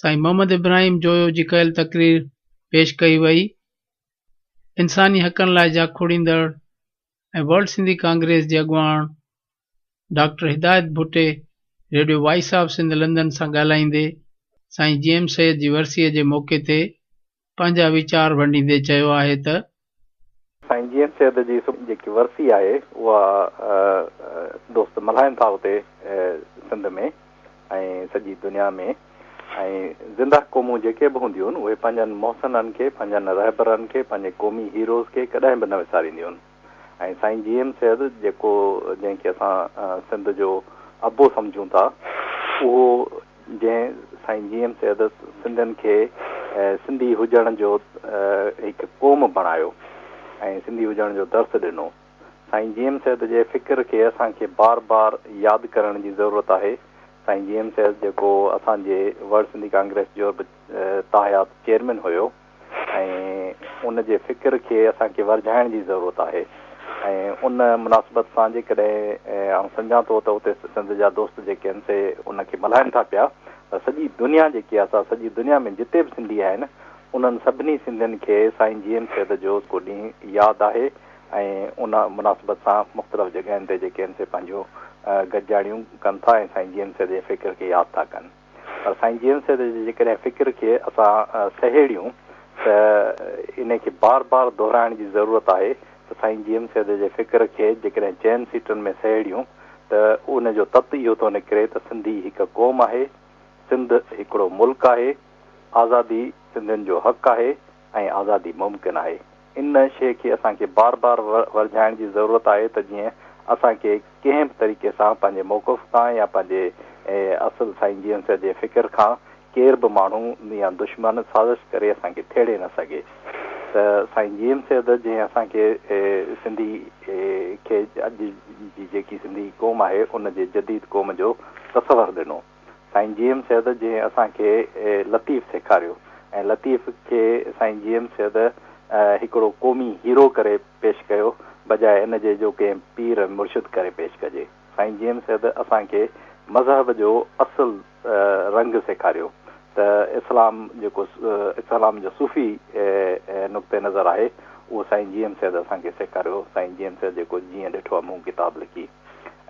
سائين محمد ابراهيم جويو جي ڪيل تقرير پيش ڪئي وئي. انساني حقن لاء جاکوڙيندڙ ۽ ورلڊ سنڌي ڪانگريس جي اڳواڻ doctor Hidayat Bhatti radio voice of Sindh London سان ڳالهائيندي سائين جي ايم سيد جي ورسيء جي موقعي تي پنهنجا ويچار ونڊيندي چيو آهي ته. سائين جي ايم سيد جي جيڪي ورسي آهي اها دوست ملهائن ٿا اتي سنڌ ۾ ۽ سڄي دنيا ۾. ۽ زنده قومون جيڪي به هونديون اهي پنهنجن محسنن کي، پنهنجن رهبرن کي، پنهنجي قومي هيروز کي ڪڏهن به نه وسارينديون ۽ سائين جي ايم سيد جيڪو جنهن کي اسان سنڌ جو ابو سمجهون ٿا اهو جنهن سائين جي ايم سيد سنڌين کي سنڌي هجڻ جو هڪ قوم بڻايو ۽ سنڌي هجڻ جو درس ڏنو سائين جي ايم سيد جي فڪر کي اسان کي بار بار ياد ڪرڻ جي ضرورت آهي. سائين جي ايم سيد جيڪو اسان جي ورلڊ سنڌي ڪانگريس جو به تاحيات چيئرمين هيو ۽ ان جي فڪر کي اسان کي ورجائڻ جي ضرورت آهي ۽ ان مناسبت سان جيڪڏهن آئون سمجهان ٿو ته اتي سنڌ جا دوست جيڪي آهن سي ان کي ملهائن ٿا پيا ته سڄي دنيا جيڪي آهي سا سڄي دنيا ۾ جتي به سنڌي آهن انهن سڀني سنڌين کي سائين جي ايم سيد جو ڪو ڏينهن ياد آهي ۽ ان مناسبت سان مختلف جڳهين تي جيڪي آهن سي پنهنجون گڏجاڻيون ڪن ٿا ۽ سائين جي ايم سيد جي فڪر کي ياد ٿا ڪن پر سائين جي ايم سيد جي جيڪڏهن فڪر کي اسان سهيڙيون ته ان کي بار بار دهرائڻ جي ضرورت آهي ته سائين جي ايم سيد جي فڪر کي جيڪڏهن چئن سيٽن ۾ سهيڙيون ته ان جو تت اهو ٿو نڪري ته سنڌي هڪ قوم آهي، سنڌ هڪڙو ملڪ آهي، آزادي سنڌين جو حق آهي ۽ آزادي ممڪن آهي. ان شيء کي اسان کي بار بار ورجائڻ جي ضرورت آهي ته جيئن اسان کي ڪنهن به طريقي سان پنهنجي موقف کان يا پنهنجي اصل سائين جي ايم سيد جي فڪر کان ڪير به ماڻهو يا دشمن سازش ڪري اسان کي ٿيڙي نه سگهي ته سائين جي ايم سيد جنهن اسان کي سنڌي کي اڄ جي جيڪي سنڌي قوم آهي ان جي جديد قوم جو تصور ڏنو. سائين جي ايم سيد جنهن اسان کي لطيف سيکاريو ۽ لطيف کي سائين جي ايم سيد هڪڙو قومي هيرو ڪري پيش ڪيو بجاء ان جي جو ڪنهن پير مرشد ڪري پيش ڪجي. سائين جي ايم سيد اسان کي مذهب جو اصل رنگ سيکاريو ته اسلام جيڪو اسلام جو صوفي نقطه نظر آهي اهو سائين جي ايم سيد اسان کي سيکاريو. سائين جي ايم سيد جيڪو جيئن ڏٺو آهي مون ڪتاب لکي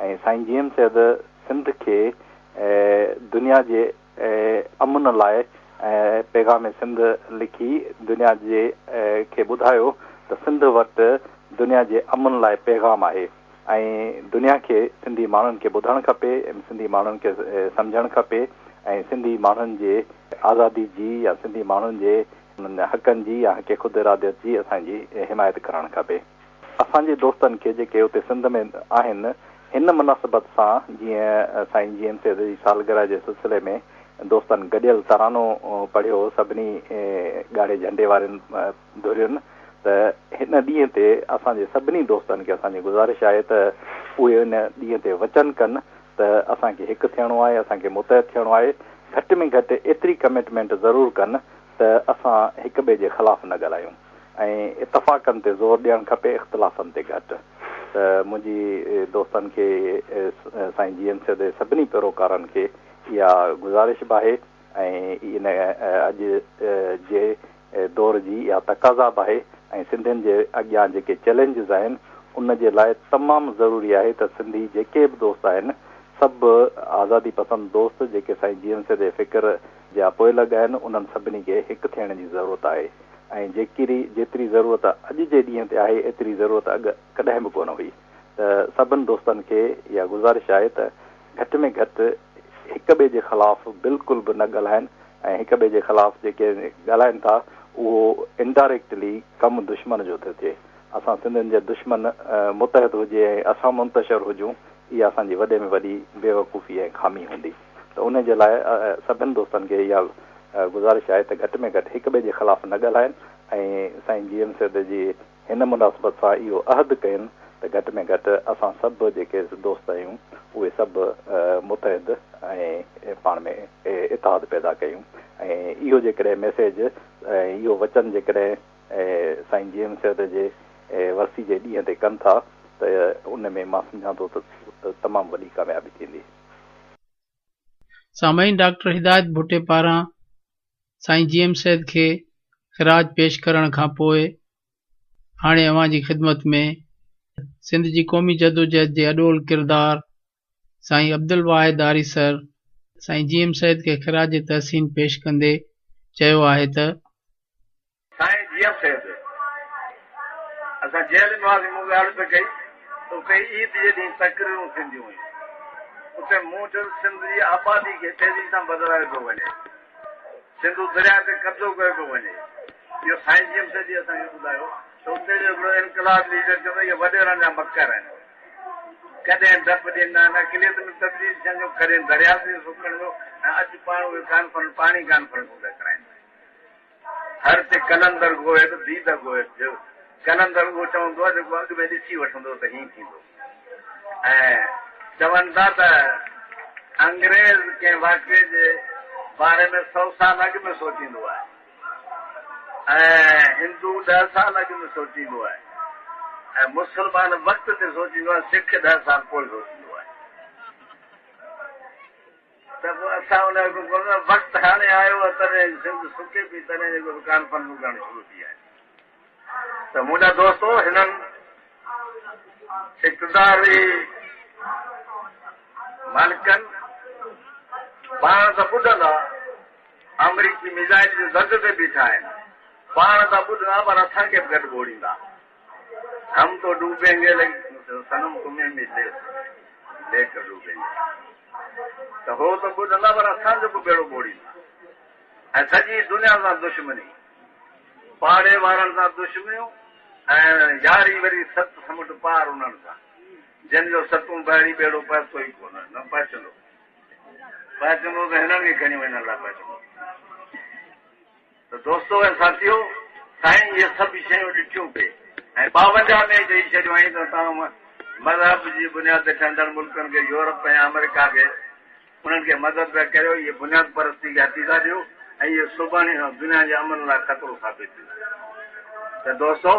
۽ سائين جي ايم سيد سنڌ کي دنيا جي امن لاء پيغام سنڌ لکي دنيا جي کي ٻڌايو ته سنڌ وٽ دنيا جي امن لاء پيغام آهي ۽ دنيا کي سنڌي ماڻهن کي ٻڌڻ کپي سنڌي ماڻهن کي سمجهڻ کپي ۽ سنڌي ماڻهن جي آزادي جي يا سنڌي ماڻهن جي حقن جي يا حق خود اراديت جي اسان جي حمايت ڪرڻ کپي. اسان جي دوستن کي جيڪي اتي سنڌ ۾ آهن هن مناسبت سان جيئن سائين جي ايم سيد جي سالگرهه جي سلسلي ۾ دوستن گڏيل ترانو پڙهيو سڀني ڳاڙهي جهنڊي وارين ڌرين ته هن ڏينهن تي اسان جي سڀني دوستن کي اسان جي گذارش آهي ته اهي ان ڏينهن تي وچن ڪن ته اسان کي هڪ ٿيڻو آهي، اسان کي متحد ٿيڻو آهي، گهٽ ۾ گهٽ ايتري ڪمٽمينٽ ضرور ڪن ته اسان هڪ ٻئي جي خلاف نه ڳالهايون ۽ اتفاقن تي زور ڏيڻ کپي اختلافن تي گهٽ ته منهنجي دوستن کي سائين جي ايم سيد جي سڀني پيروڪارن کي اها گذارش به آهي ۽ ان اڄ جي دور جي اها تقاضا به آهي ۽ سنڌين جي اڳيان جيڪي چئلينجز آهن ان جي لاء تمام ضروري آهي ته سنڌي جيڪي به دوست آهن سڀ آزادي پسند دوست جيڪي سائين جي ايم سيد جي فڪر جا پوئلڳ آهن انهن سڀني کي هڪ ٿيڻ جي ضرورت آهي ۽ جيڪري جيتري ضرورت اڄ جي ڏينهن تي آهي ايتري ضرورت اڳ ڪڏهن به ڪونه هئي ته سڀن دوستن کي اها گذارش آهي ته گهٽ ۾ گهٽ هڪ ٻئي جي خلاف بلڪل به نه ڳالهائن ۽ هڪ ٻئي جي خلاف جيڪي ڳالهائن ٿا اهو انڊائريڪٽلي ڪم دشمن جو ٿو ٿئي. اسان سنڌين جي دشمن متحد هجي ۽ اسان منتشر هجون اها اسان جي وڏي ۾ وڏي بيوقوفي ۽ خامي هوندي ته ان جي لاء سڀن دوستن کي اها گذارش آهي ته گهٽ ۾ گهٽ هڪ ٻئي جي خلاف نه ڳالهائن ۽ سائين جي ايم سيد جي هن مناسبت سان اهو عهد ڪين ته گهٽ ۾ گهٽ اسان سڀ جيڪي دوست آهيون اهي سڀ متحد ۽ پاڻ ۾ اتحاد پيدا ڪيون ۽ اهو جيڪڏهن ميسيج ۽ اهو وچن جيڪڏهن سائين جي ايم سيد جي ورسي جي ڏينهن تي ڪن ٿا ته ان ۾ مان سمجهان ٿو ته تمام وڏي ڪاميابي ٿيندي. سامعين ڊاڪٽر هدايت ڀٽي پاران سائين جي ايم سيد کي خراج پيش ڪرڻ کان پوء هاڻي اوهان جي خدمت ۾ سنڌ جي قومي جدوجهد جي اڏول ڪردار سائين عبدالواحد آريسر سائين جي ايم سيد کي خراج تحسين پيش ڪندي چيو آهي ته. سائين جي ايم سيد اسان جيل ۾ هئاسين مون ڳالهه پئي ڪئي ته اتي عيد جي ڏينهن تقريرون ٿينديون هيون اتي مون چيو ته سنڌ جي آبادي کي تيزي سان بدلايو پيو وڃي سنڌو درياء تي قبضو ڪيو پيو وڃي اهو سائين جي ايم سيد ئي اسان کي ٻڌايو ته اتي جو هڪڙو انقلاب ليڊر چوندو اهي وڏيرن جا مڪر آهن ڪڏهن ڊپ ڏيندا آهن اقليت ۾ تبديل ٿيڻ جو ڪڏهن درياء تي سڪڻ جو ۽ اڄ پاڻ اهي ڪانفرنس پاڻي ڪانفرنسون پيا ڪرائيندا آهن. هر تي قلندر گويد ديده گويد جو قلندر اهو چوندو آهي جيڪو اڳ ۾ ڏسي وٺندو ته هيئن ٿيندو ۽ چون ٿا ته انگريز ڪنهن واقعي جي باري ۾ سئو سال اڳ ۾ سوچيندو آهي ۽ هندو ڏهه سال اڳ ۾ سوچيندو آهي ۽ مسلمان وقت تي سوچيندو آهي سک ڏهه سال پوء سوچيندو آهي. ته پوء اسان ان جو ڪو نه وقت هاڻي آيو آهي تڏهن سنڌ سڪي پئي تڏهن جيڪو به ڪانفرنسون ڪرڻ شروع ٿي آهن ته منهنجا دوستو هنن اقتداري مالڪن پاڻ ته ٻڏندا آمريڪي ميزائل جي زد تي بيٺا آهن پاڻ ته ٻڏندا پر اسان کي به گڏ ٻوڙيندا. هم تو ڊوبين گي ليڪن صنم تمهين ڀي لي ڪر ڊوبين گي ته هو ته ٻڏندا پر اسان جو به ٻيڙو ٻوڙيندا ۽ سڄي دنيا سان دشمني پاڙي وارن سان دشمنيون ۽ ياري وري ست سمنڊ پار انهن سان جن جو ستون بحري ٻيڙو پهتو ئي ڪونه نه پهچندو پهچندو ته هنن کي کڻي وڃڻ لاء پهچندو. ته دوستو ۽ ساٿيو سائين اهي سڀ شيون ڏٺيون پئي ۽ 52 ۾ ئي چئي ڇڏيو هئائين ته توهان مذهب جي بنياد تي ٺهندڙ ملڪن کي يورپ ۽ آمريڪا کي انهن کي مدد پيا ڪريو اهي بنياد پرستي کي هٿي ٿا ڏيو ۽ اهي سڀاڻي کان دنيا جي امن لاء خطرو ثابت ٿيندو ته دوستو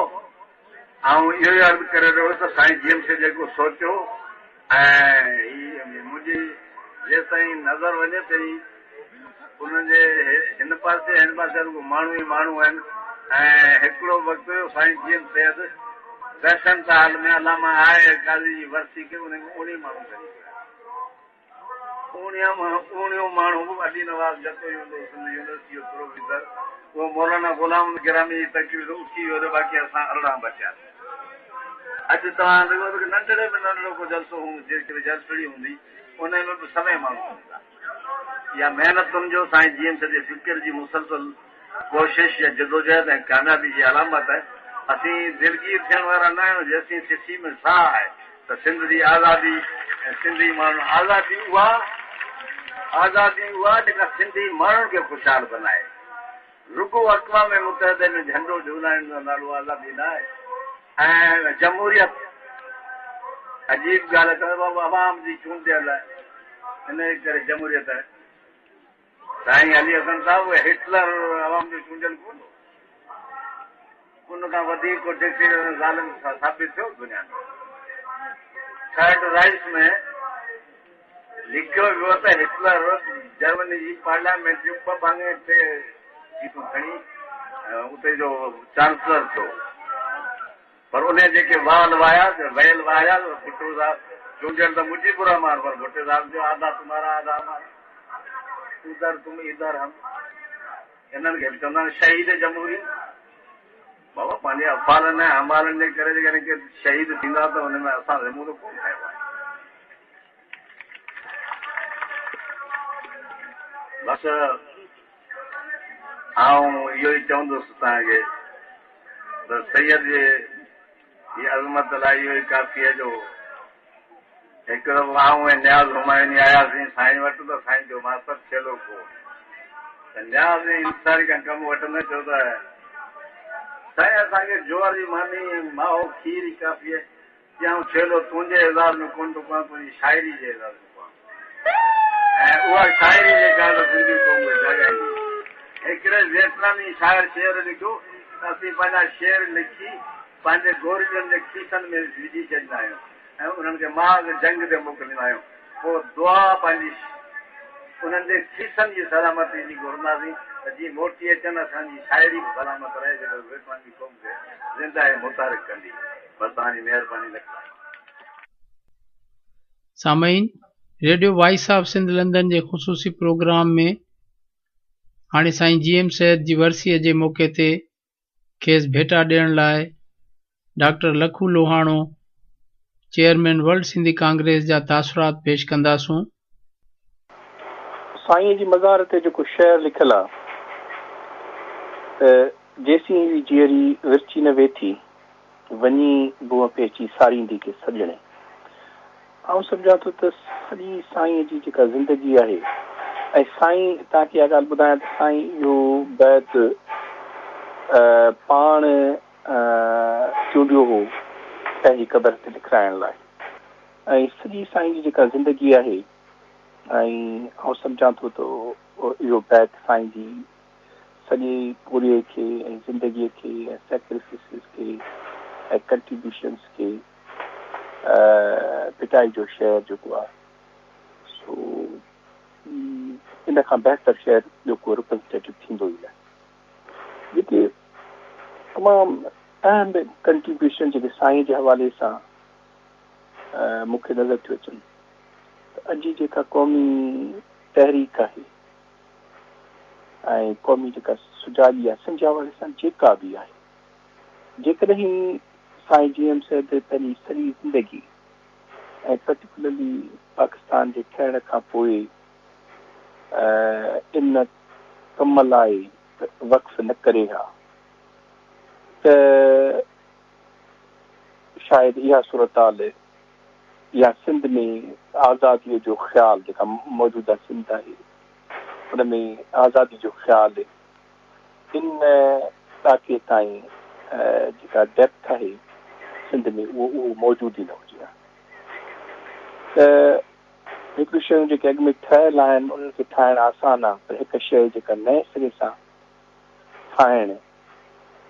آئون اهو ئي عرض ڪري رهيو هوس ته سائين جي ايم سي جيڪو سوچيو ۽ هي منهنجي جيستائين نظر وڃي پئي انهن جي هن پاسي ۽ هن پاسي رڳو ماڻهو ئي ماڻهو آهن ۽ هڪڙو وقت هيو سائين G M Syed Besant hall ۾ علامه آء آء قاضي جي ورسي کي ان ۾ اوڻيهه ماڻهو شريڪ هيا. اوڻيهون ماڻهو به علي نواز جتوئي هوندو هو سنڌ يونيورسٽي جو پروفيسر اهو مولانا غلام محمد گرامي جي تقرير تي اٿي ويو ته باقي اسان 18 بچياسين. اڄ توهان ڏسو ته ننڍڙي ۾ ننڍڙو ڪو جلسو هوندو جيڪڏهن جلسڙي هوندي انهي ۾ به سوين ماڻهو هوندا. اها محنتن جو سائين جي ايم سيد جي فڪر جي مسلسل ڪوشش يا جدوجهد ۽ ڪاميابي جي علامت آهي. اسين دلگير ٿيڻ وارا نه آهيون جيسين سسي ۾ ساهه آهي ته سنڌ جي آزادي ۽ سنڌي ماڻهن آزادي اها آزادي اها جيڪا سنڌي ماڻهن کي خوشحال بنائي. رڳو اقوام متحده ۾ جهنڊو جهولائڻ جو نالو آزادي نه آهي ۽ جمهوريت عجيب ڳالهه ته بابا عوام جي چونڊيل ان جي ڪري جمهوريت آهي. سائين علي حسن صاحب هٽلر عوام جو چونڊيل ڪونه هو. ان کان وڌيڪ ڪو ڊڪٽيٽر ۽ ظالم ثابت ٿيو دنيا ۾؟ ٿرڊ رائيس ۾ لکيو ويو ته هٽلر جرمني جي پارليامينٽ جون ٻه ڀاڱي ٽي سيٽون کڻي اتي جو چانسلر ٿيو پر انهي جيڪي وال واهيا ويل واهيا ڀٽو صاحب چونڊيل ته مجيب الرحمان پر ڀٽي صاحب چيو آڌا تمهارا آڌا همارا ادھر تم ادھر هم انهن کي به چوندا آهن شهيد جمهوري بابا پنهنجي افعالن ۽ اعمالن جي ڪري جيڪڏهن ڪي شهيد ٿيندا ته ان ۾ اسان ذمو ته ڪونه کنيو آهي. بس آئون اهو ئي چوندس توهان کي ته سيد جي هي عظمت لاء اهو ئي ڪافي آهي جو هڪ دفعو آئون ۽ نياز همايوني آياسين سائين وٽ ته سائين چيو ماستر ڇيلو ڪو ته نياز انڪساري کان ڪم وٺندي چيو ته سائين اسان کي جوئر جي ماني ۽ مائو کير ئي ڪافي آهي. چيائون ڇيلو تنهنجي اعزاز ۾ ڪونه ٿو ڪهان تنهنجي شاعري جي اعزاز ۾ ڪهان ۽ اها شاعري جيڪا آهي سا سنڌي قوم کي جاڳائيندي. هڪڙي ويٽنامي شاعر شعر لکيو ته اسين پنهنجا شعر لکي پنهنجي گوريلن جي کيسن ۾ وجهي ڇڏيندا آهيون ۽ انهن کي محاذ جنگ تي موڪليندا آهيون پوء دعا پنهنجي انهن جي کيسن جي سلامتي جي گهرنداسين ته جيئن موٽي اچن اسان جي شاعري به سلامت رهي جيڪا ويٽنامي قوم کي زنده ۽ متحرڪ ڪندي. بس توهان جي مهرباني لک لائق. سامعين! Radio voice of Sindh London جي خصوصي پروگرام ۾ هاڻي سائين جي ايم سيد جي ورسيء جي موقعي تي کيس ڀيٽا ڏيڻ لاء doctor Lakho Lohano, chairman world Sindhi congress جا تاثرات پيش ڪنداسون. سائينء جي مزار تي جيڪو شعر لکيل آ ته جيسين هئي جيئري ورچي نه ويٿي، وڃي ڀونء پهچي ساريندي ڪي سڄڻي. آئون سمجهان ٿو ته سڄي سائينء جي جيڪا زندگي آهي ۽ سائين توهان کي اها ڳالهه ٻڌايان ته سائين اهو بيت پاڻ چونڊيو هو پنهنجي قبر تي لکرائڻ لاء ۽ سڄي سائين جي جيڪا زندگي آهي ۽ آئون سمجهان ٿو ته اهو بيت سائين جي سڄي پورهيي کي ۽ زندگيء کي ۽ سيڪريفسز کي ۽ ڪنٽريبيوشنز کي ڀٽائي جو شعر جيڪو آهي سو ان کان بهتر شعر ٻيو ڪو ريپريزنٽيٽو ٿيندو ئي نه. جيڪي تمام اهم ڪنٽريبيوشن جيڪي سائين جي حوالي سان مون کي نظر ٿيون اچن ته اڄ جي جيڪا قومي تحريڪ آهي ۽ قومي جيڪا سجاڳي آهي سنڌ جي حوالي سان جيڪا به آهي جيڪڏهن سائين جي ايم سيد پنهنجي سڄي زندگي ۽ پرٽيڪولرلي پاڪستان جي ٺهڻ کان پوء ان ڪم لاء وقف نه ڪري ها ته شايد اها صورتحال يا سنڌ ۾ آزاديء جو خيال جيڪا موجوده سنڌ آهي ان ۾ آزادي جو خيال ان ڏاڪي تائين جيڪا ڊيپٿ آهي سنڌ ۾ اهو اهو موجود ئي نه هجي ها ته هڪڙيون شيون جيڪي اڳ ۾ ٺهيل آهن انهن کي ٺاهڻ آسان آهي پر هڪ شيء جيڪا نئين سري سان ٺاهڻ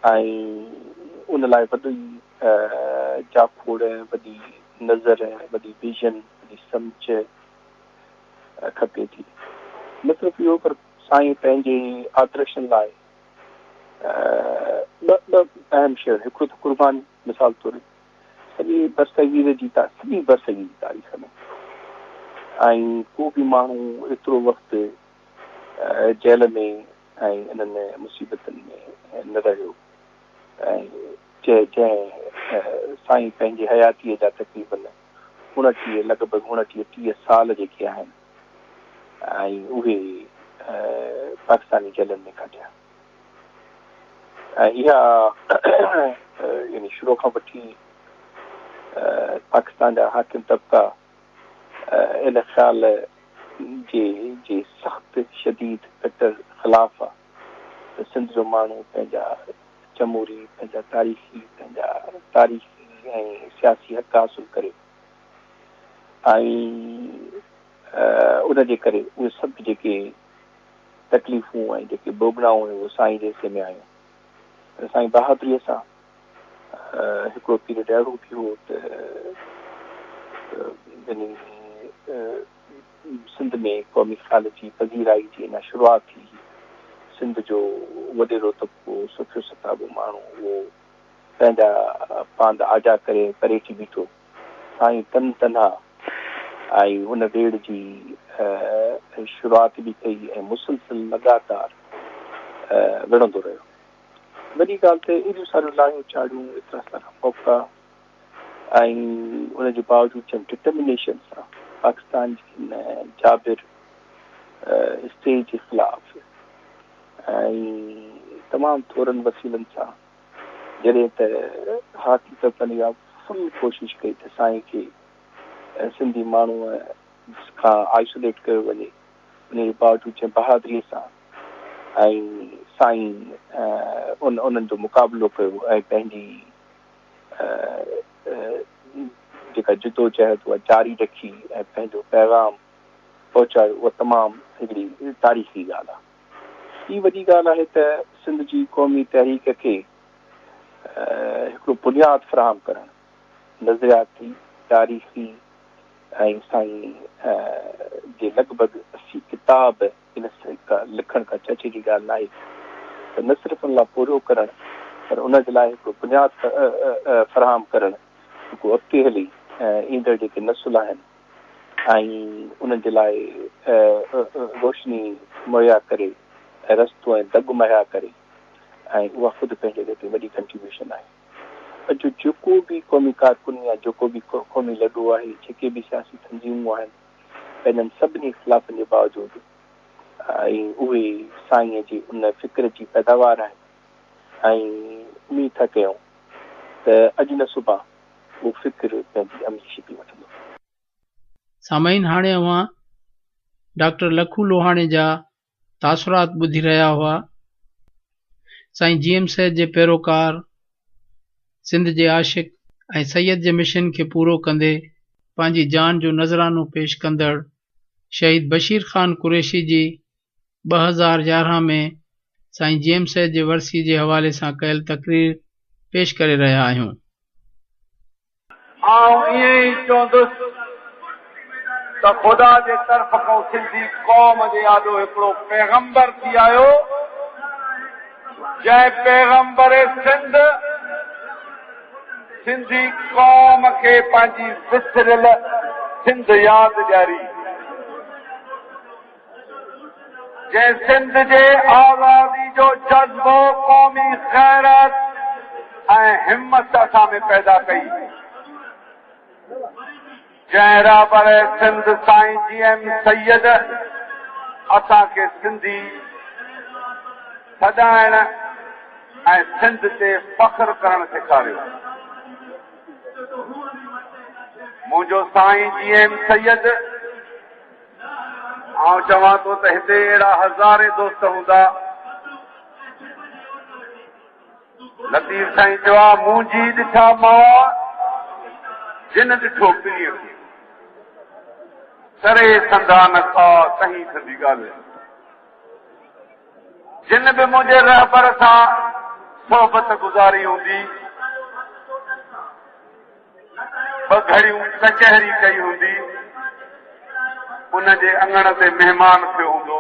۽ ان لاء وڏي جاکوڙ، وڏي نظر، وڏي ويزن، وڏي سمجهه کپي ٿي. نه صرف اهو پر سائين پنهنجي آدرشن لاء ٻه ٻه اهم شيون هڪڙو ته قرباني مثال طور سڄي برصغير جي سڄي برصغير جي تاريخ ۾ ۽ ڪو به ماڻهو ايترو وقت جيل ۾ ۽ انهن مصيبتن ۾ نه رهيو ۽ جنهن سائين پنهنجي حياتيء جا تقريبن اڻٽيهه لڳ ڀڳ اڻٽيهه ٽيهه سال جيڪي آهن ۽ اهي پاڪستاني جيلن ۾ ڪاٽيا ۽ اها يعني شروع کان وٺي پاڪستان جا حاڪم طبقا ان خيال جي جي سخت شديد ڪٽر خلاف آ ته سنڌ جو ماڻهو پنهنجا جمهوري، پنهنجا تاريخي، پنهنجا تاريخي ۽ سياسي حق حاصل ڪري ۽ ان جي ڪري اهي سڀ جيڪي تڪليفون ۽ جيڪي ڀوڳنائون هيون اهي سائين جي حصي ۾ آيون پر سائين بهادريء سان هڪڙو پيريڊ اهڙو به هو ته يعني سنڌ ۾ قومي خيال جي پذيرائي جي اڃا شروعات ٿي هئي. سنڌ جو وڏيرو طبقو، سکيو ستابو ماڻهو اهو پنهنجا پاند آجا ڪري پري ٿي بيٺو. سائين تن تنها ۽ ان ويڙهه جي شروعات به ڪئي ۽ مسلسل لڳاتار وڙهندو رهيو. وڏي ڳالهه ته ايڏيون ساريون لاهيون چاڙهيون، ايترا سارا موقعا ۽ ان جي باوجود جنهن ڊٽرمينيشن سان پاڪستان جي ان جابر اسٽيج جي خلاف ۽ تمام ٿورن وسيلن سان جڏهن ته حاڪم طبقن اها فل ڪوشش ڪئي ته سائين کي سنڌي ماڻهوء کان آئسوليٽ ڪيو وڃي ان جي باوجود جنهن بهادريء سان ۽ سائين ان انهن جو مقابلو ڪيو ۽ پنهنجي جيڪا جدوجهد اها جاري رکي ۽ پنهنجو پيغام پهچايو اها تمام هڪڙي تاريخي ڳالهه آهي. هي وڏي ڳالهه آهي ته سنڌ جي قومي تحريڪ کي هڪڙو بنياد فراهم ڪرڻ نظرياتي، تاريخي ۽ سائين جي لڳ ڀڳ 80 ڪتاب ان لکڻ ڪا چرچي جي ڳالهه ناهي ته نه صرف ان لاء پورهيو ڪرڻ پر ان جي لاء هڪڙو بنياد فراهم ڪرڻ جيڪو اڳتي هلي ايندڙ جيڪي نسل آهن ۽ انهن جي لاء روشني مهيا ڪري ۽ رستو ۽ دڳ مهيا ڪري ۽ اها خود پنهنجي جڳهه تي وڏي ڪنٽريبيوشن آهي. اڄ جيڪو به قومي ڪارڪن يا جيڪو به قومي لڏو آهي، جيڪي به سياسي تنظيمون آهن، پنهنجن سڀني اختلافن جي باوجود ۽ اهي سائينء جي ان فڪر جي پيداوار آهن ۽ اميد ٿا ڪيون ته اڄ نه سڀان اهو فڪر پنهنجي عملي شڪل وٺندو. سامعين هاڻي اوهان ڊاڪٽر لکو لوهاڻي جا تاثرات ٻڌي رهيا هئا. سائين جي ايم سيد جي پيروڪار، سنڌ جي عاشق ۽ سيد جي مشن کي پورو ڪندي پنهنجي جان جو نذرانو پيش ڪندڙ شهيد بشير خان قريشي جي 2011 ۾ سائين جي ايم سيد جي ورسي جي حوالي سان ڪيل تقرير پيش ڪري رهيا آهيون. آئون ائين ئي چوندس ته خدا جي طرف کان سنڌي قوم جي آڏو هڪڙو پيغمبر ٿي آيو، جنهن پيغمبر سنڌ سنڌي قوم کي پنهنجي وسريل سنڌ ياد ڏياري. جنهن سنڌ جي آزادي جو جذبو، قومي غيرت ۽ همت اسان ۾ پيدا ڪئي. جنهن رهبر سنڌ سائين جي ايم سيد اسان کي سنڌي سڏائڻ ۽ سنڌ تي فخر ڪرڻ سيکاريو. منهنجو سائين جي ايم سيد آئون چوان ٿو ته هتي اهڙا هزارين دوست هوندا. لطيف سائين چيو آ، منهنجي ڏٺا مئا، جن ڏٺو پرينء کي. سري سندا نه ڪا، تهين سندي ڳالهه. جن به منهنجي رهبر سان صحبت گذاري هوندي، ٻه گهڙيون ڪچهري ڪئي هوندي، ان جي اڱڻ تي مهمان ٿيو هوندو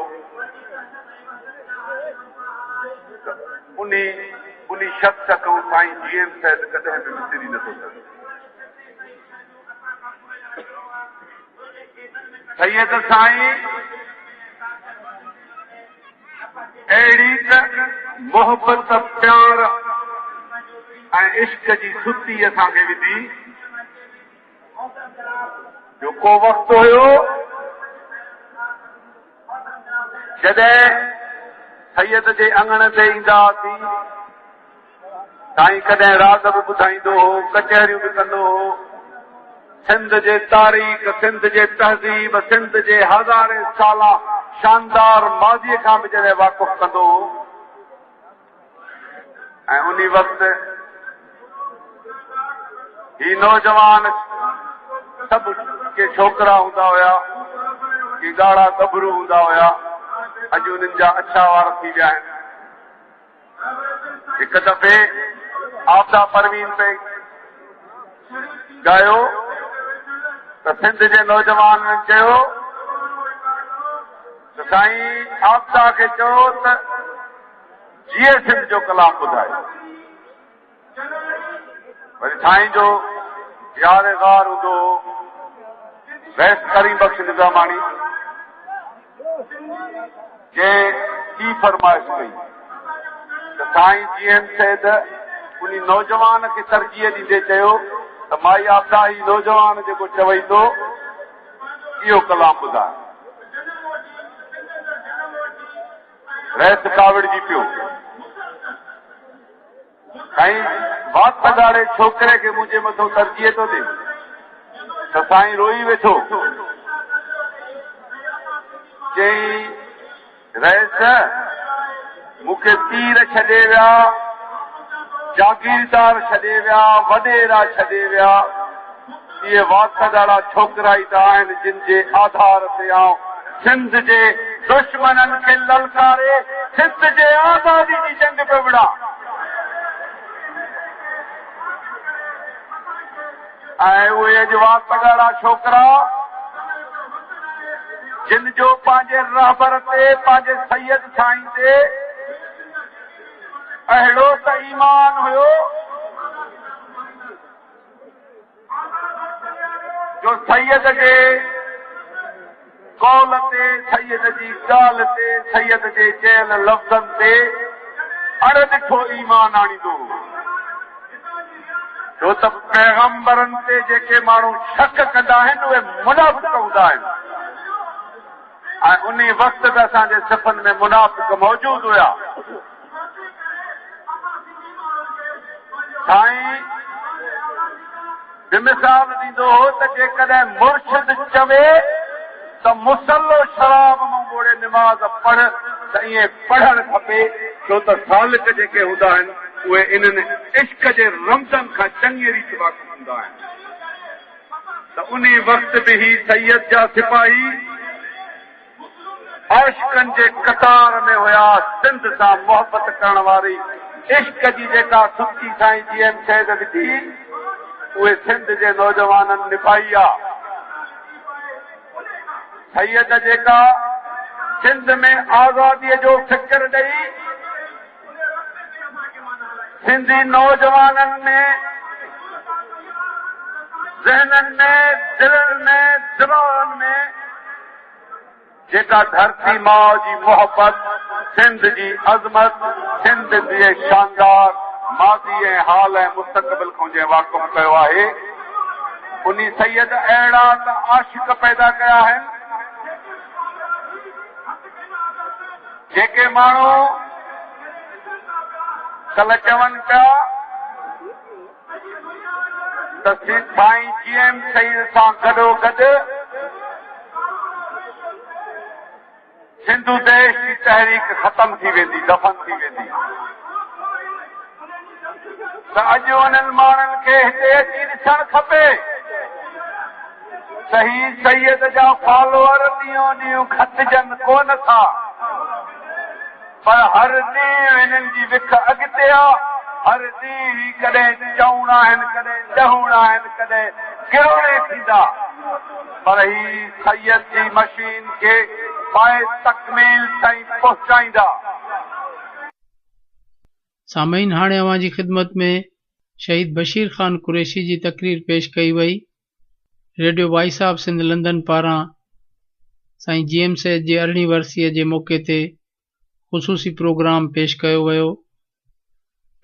ته انهي انهي شخص کان سائين جي ايم سيد ڪڏهن به وسري نٿو سگهي. سيد سائين اهڙي ته محبت، پيار ۽ عشق جي ستي اسان کي وڌي جو ڪو وقت هيو جڏهن سيد جي اڱڻ تي ايندا هئاسين، سائين ڪڏهن راڳ به ٻڌائيندو هو، ڪچهريون به ڪندو هو. سنڌ جي تاريخ، سنڌ جي تهذيب، سنڌ جي هزارين سالا شاندار ماضيء کان به جڏهن واقف ڪندو هو ۽ انهي وقت هي نوجوان سڀ ڪي ڇوڪرا هوندا هيا، ڪي ڳاڙها ڳڀرو هوندا هيا، اڄ انهن جا اڇا وار ٿي ويا آهن. هڪ دفعي عابده پروين پئي ڳايو ته سنڌ جي نوجوانن چيو ته سائين عابده کي چئو ته جيئي سنڌ جو ڪلام ٻڌائي. وري سائين جو يار غار هوندو هو رئيس ڪريم بخش نظاماڻي جنهن ٻي فرمائش ڪئي ته سائين جي ايم سيد انهي نوجوان کي ترجيح ڏيندي چيو ته مائي عابده هي نوجوان جيڪو چوي ٿو اهو ڪلام ٻڌاء. رئيس ڪاوڙجي پيو. سائين وات ڳاڙهي ڇوڪري کي منهنجي مٿو ترجيح ٿو ڏي ته سائين روئي ويٺو. چيائين رئيس مون کي پير ڇڏي ويا، جاگيردار ڇڏي ويا، وڏيرا ڇڏي ويا، اهي وات ڳاڙها ڇوڪرا ئي ته آهن جن جي آڌار تي آئون سنڌ جي دشمنن کي للڪاري سنڌ جي آزادي جي جنگ پيو وڙهان. ۽ اهي اڄ وات ڳاڙها ڇوڪرا جن جو پنهنجي رهبر تي پنهنجي سيد سائين تي اهڙو ته ايمان هيو جو سيد جي قول تي، سيد جي ڳالهه تي، سيد جي چيل لفظن تي اڻ ڏٺو ايمان آڻيندو هو. ڇو ته پيغمبرن تي جيڪي ماڻهو شڪ ڪندا آهن اهي منافق هوندا آهن ۽ انهي وقت به اسان جي صفن ۾ منافق موجود هيا. سائين به مثال ڏيندو هو ته جيڪڏهن مرشد چوي ته مصلو شراب مان ٻوڙي نماز پڙهه ته ائين پڙهڻ کپي ڇو ته سالڪ جيڪي هوندا آهن اهي انهن عشق جي رمزن کان چڱيء ريت واقف هوندا آهن ته انهي وقت به هي سيد جا سپاهي عاشقن جي قطار ۾ هيا، سنڌ سان محبت ڪرڻ واري عشق جي جيڪا سڪي سائين جي ايم سيد وڌي، اهي سنڌ جي نوجوانن نڀائي آ. سيد جيڪا سنڌ ۾ آزاديء جو فڪر ڏئي سنڌي نوجوانن ۾ ذهنن ۾، دلن ۾، دماغن ۾ جيڪا ڌرتي ماء جي محبت، سنڌ جي عظمت، سنڌ جي شاندار ماضي ۽ حال ۽ مستقبل کان جنهن واقف ڪيو آهي، انهي سيد اهڙا ته عاشق پيدا ڪيا آهن، جيڪي ماڻهو ڪلهه چون پيا ته سائين جي ايم سيد سان گڏوگڏ سنڌو ديش جي تحريڪ ختم ٿي ويندي، دفن ٿي ويندي ته اڄ انهن ماڻهن کي هتي اچي ڏسڻ کپي ته هي سيد جا فالوئر ڏينهون ڏينهن گهٽجن ڪونه ٿا. پر هر ڏينهن هنن جي وک اڳتي آ، هر ڏينهن هي ڪڏهن چئوڻ آهن، ڪڏهن ڏهوڻ آهن، ڪڏهن ڪروڙين ٿيندا، پر هي سيد جي مشين کي پائي تڪميل تائين پهچائيندا. سامعين هاڻي اوهان جي خدمت ۾ شهيد بشير خان قريشي جي تقرير پيش ڪئي وئي. Radio voice of Sindh London پاران سائين جي ايم سيد جي ارڙهين ورسيء جي موقعي تي خصوصي پروگرام پيش ڪيو ويو.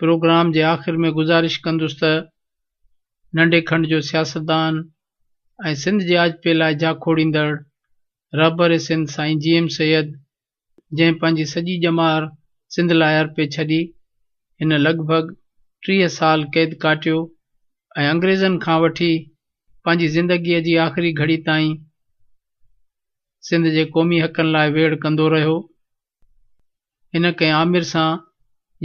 پروگرام جي آخر ۾ گذارش ڪندس ته ننڍي کنڊ جو سياستدان ۽ سنڌ جي آجپي لاء جاکوڙيندڙ رهبر سنڌ سائين جي ايم سيد جنهن پنهنجي سڄي ڄمار سنڌ لاء ارپي ڇڏي. هن لڳ ڀڳ 30 سال قيد ڪاٽيو ۽ انگريزن کان وٺي پنهنجي زندگيء جي آخري گهڙي تائين سنڌ جي قومي حقن لاء ويڙهه ڪندو رهيو. هن ڪنهن آمر سان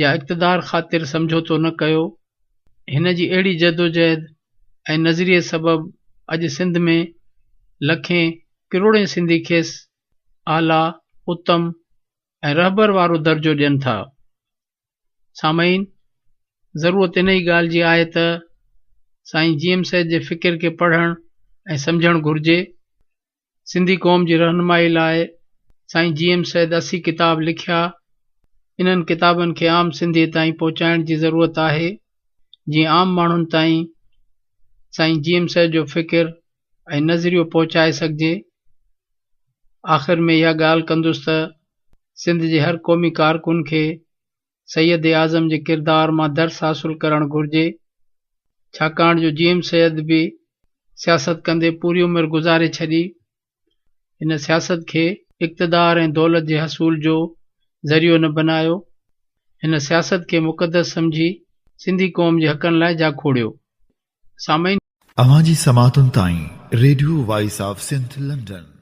يا اقتدار خاطر سمجهوتو نه ڪيو. هن جي اهڙي جدوجهد ۽ نظريي سبب اڄ سنڌ ۾ لکين ڪروڙين سنڌي کيس اعليٰ، اتم ۽ رهبر وارو درجو ڏين ٿا. سامعين! ضرورت انهي ڳالهه جي آهي ته سائين جي ايم سيد جي فڪر کي پڙهڻ ۽ سمجهڻ گهرجي. سنڌي قوم جي رهنمائي لاء سائين جي ايم سيد 80 ڪتاب لکيا. انهن ڪتابن کي عام سنڌيء تائين پهچائڻ جي ضرورت آهي، جيئن عام ماڻهن تائين سائين جي ايم سيد جو فڪر ۽ نظريو پهچائي سگهجي. آخر ۾ اها ڳالهه ڪندس ته سنڌ جي هر قومي ڪارڪن کي سيد اعظم جي ڪردار مان درس حاصل ڪرڻ گهرجي، ڇاڪاڻ جو جي ايم سيد به سياست ڪندي پوري عمر گذاري ڇڏي. هن سياست کي اقتدار ۽ دولت جي حصول جو ذريعو نه بنايو. هن سياست کي مقدس سمجهي سنڌي قوم جي حقن لاء جاکوڙيو. سامعين! اوهان جي سماعتن تائين radio voice of Sindh London.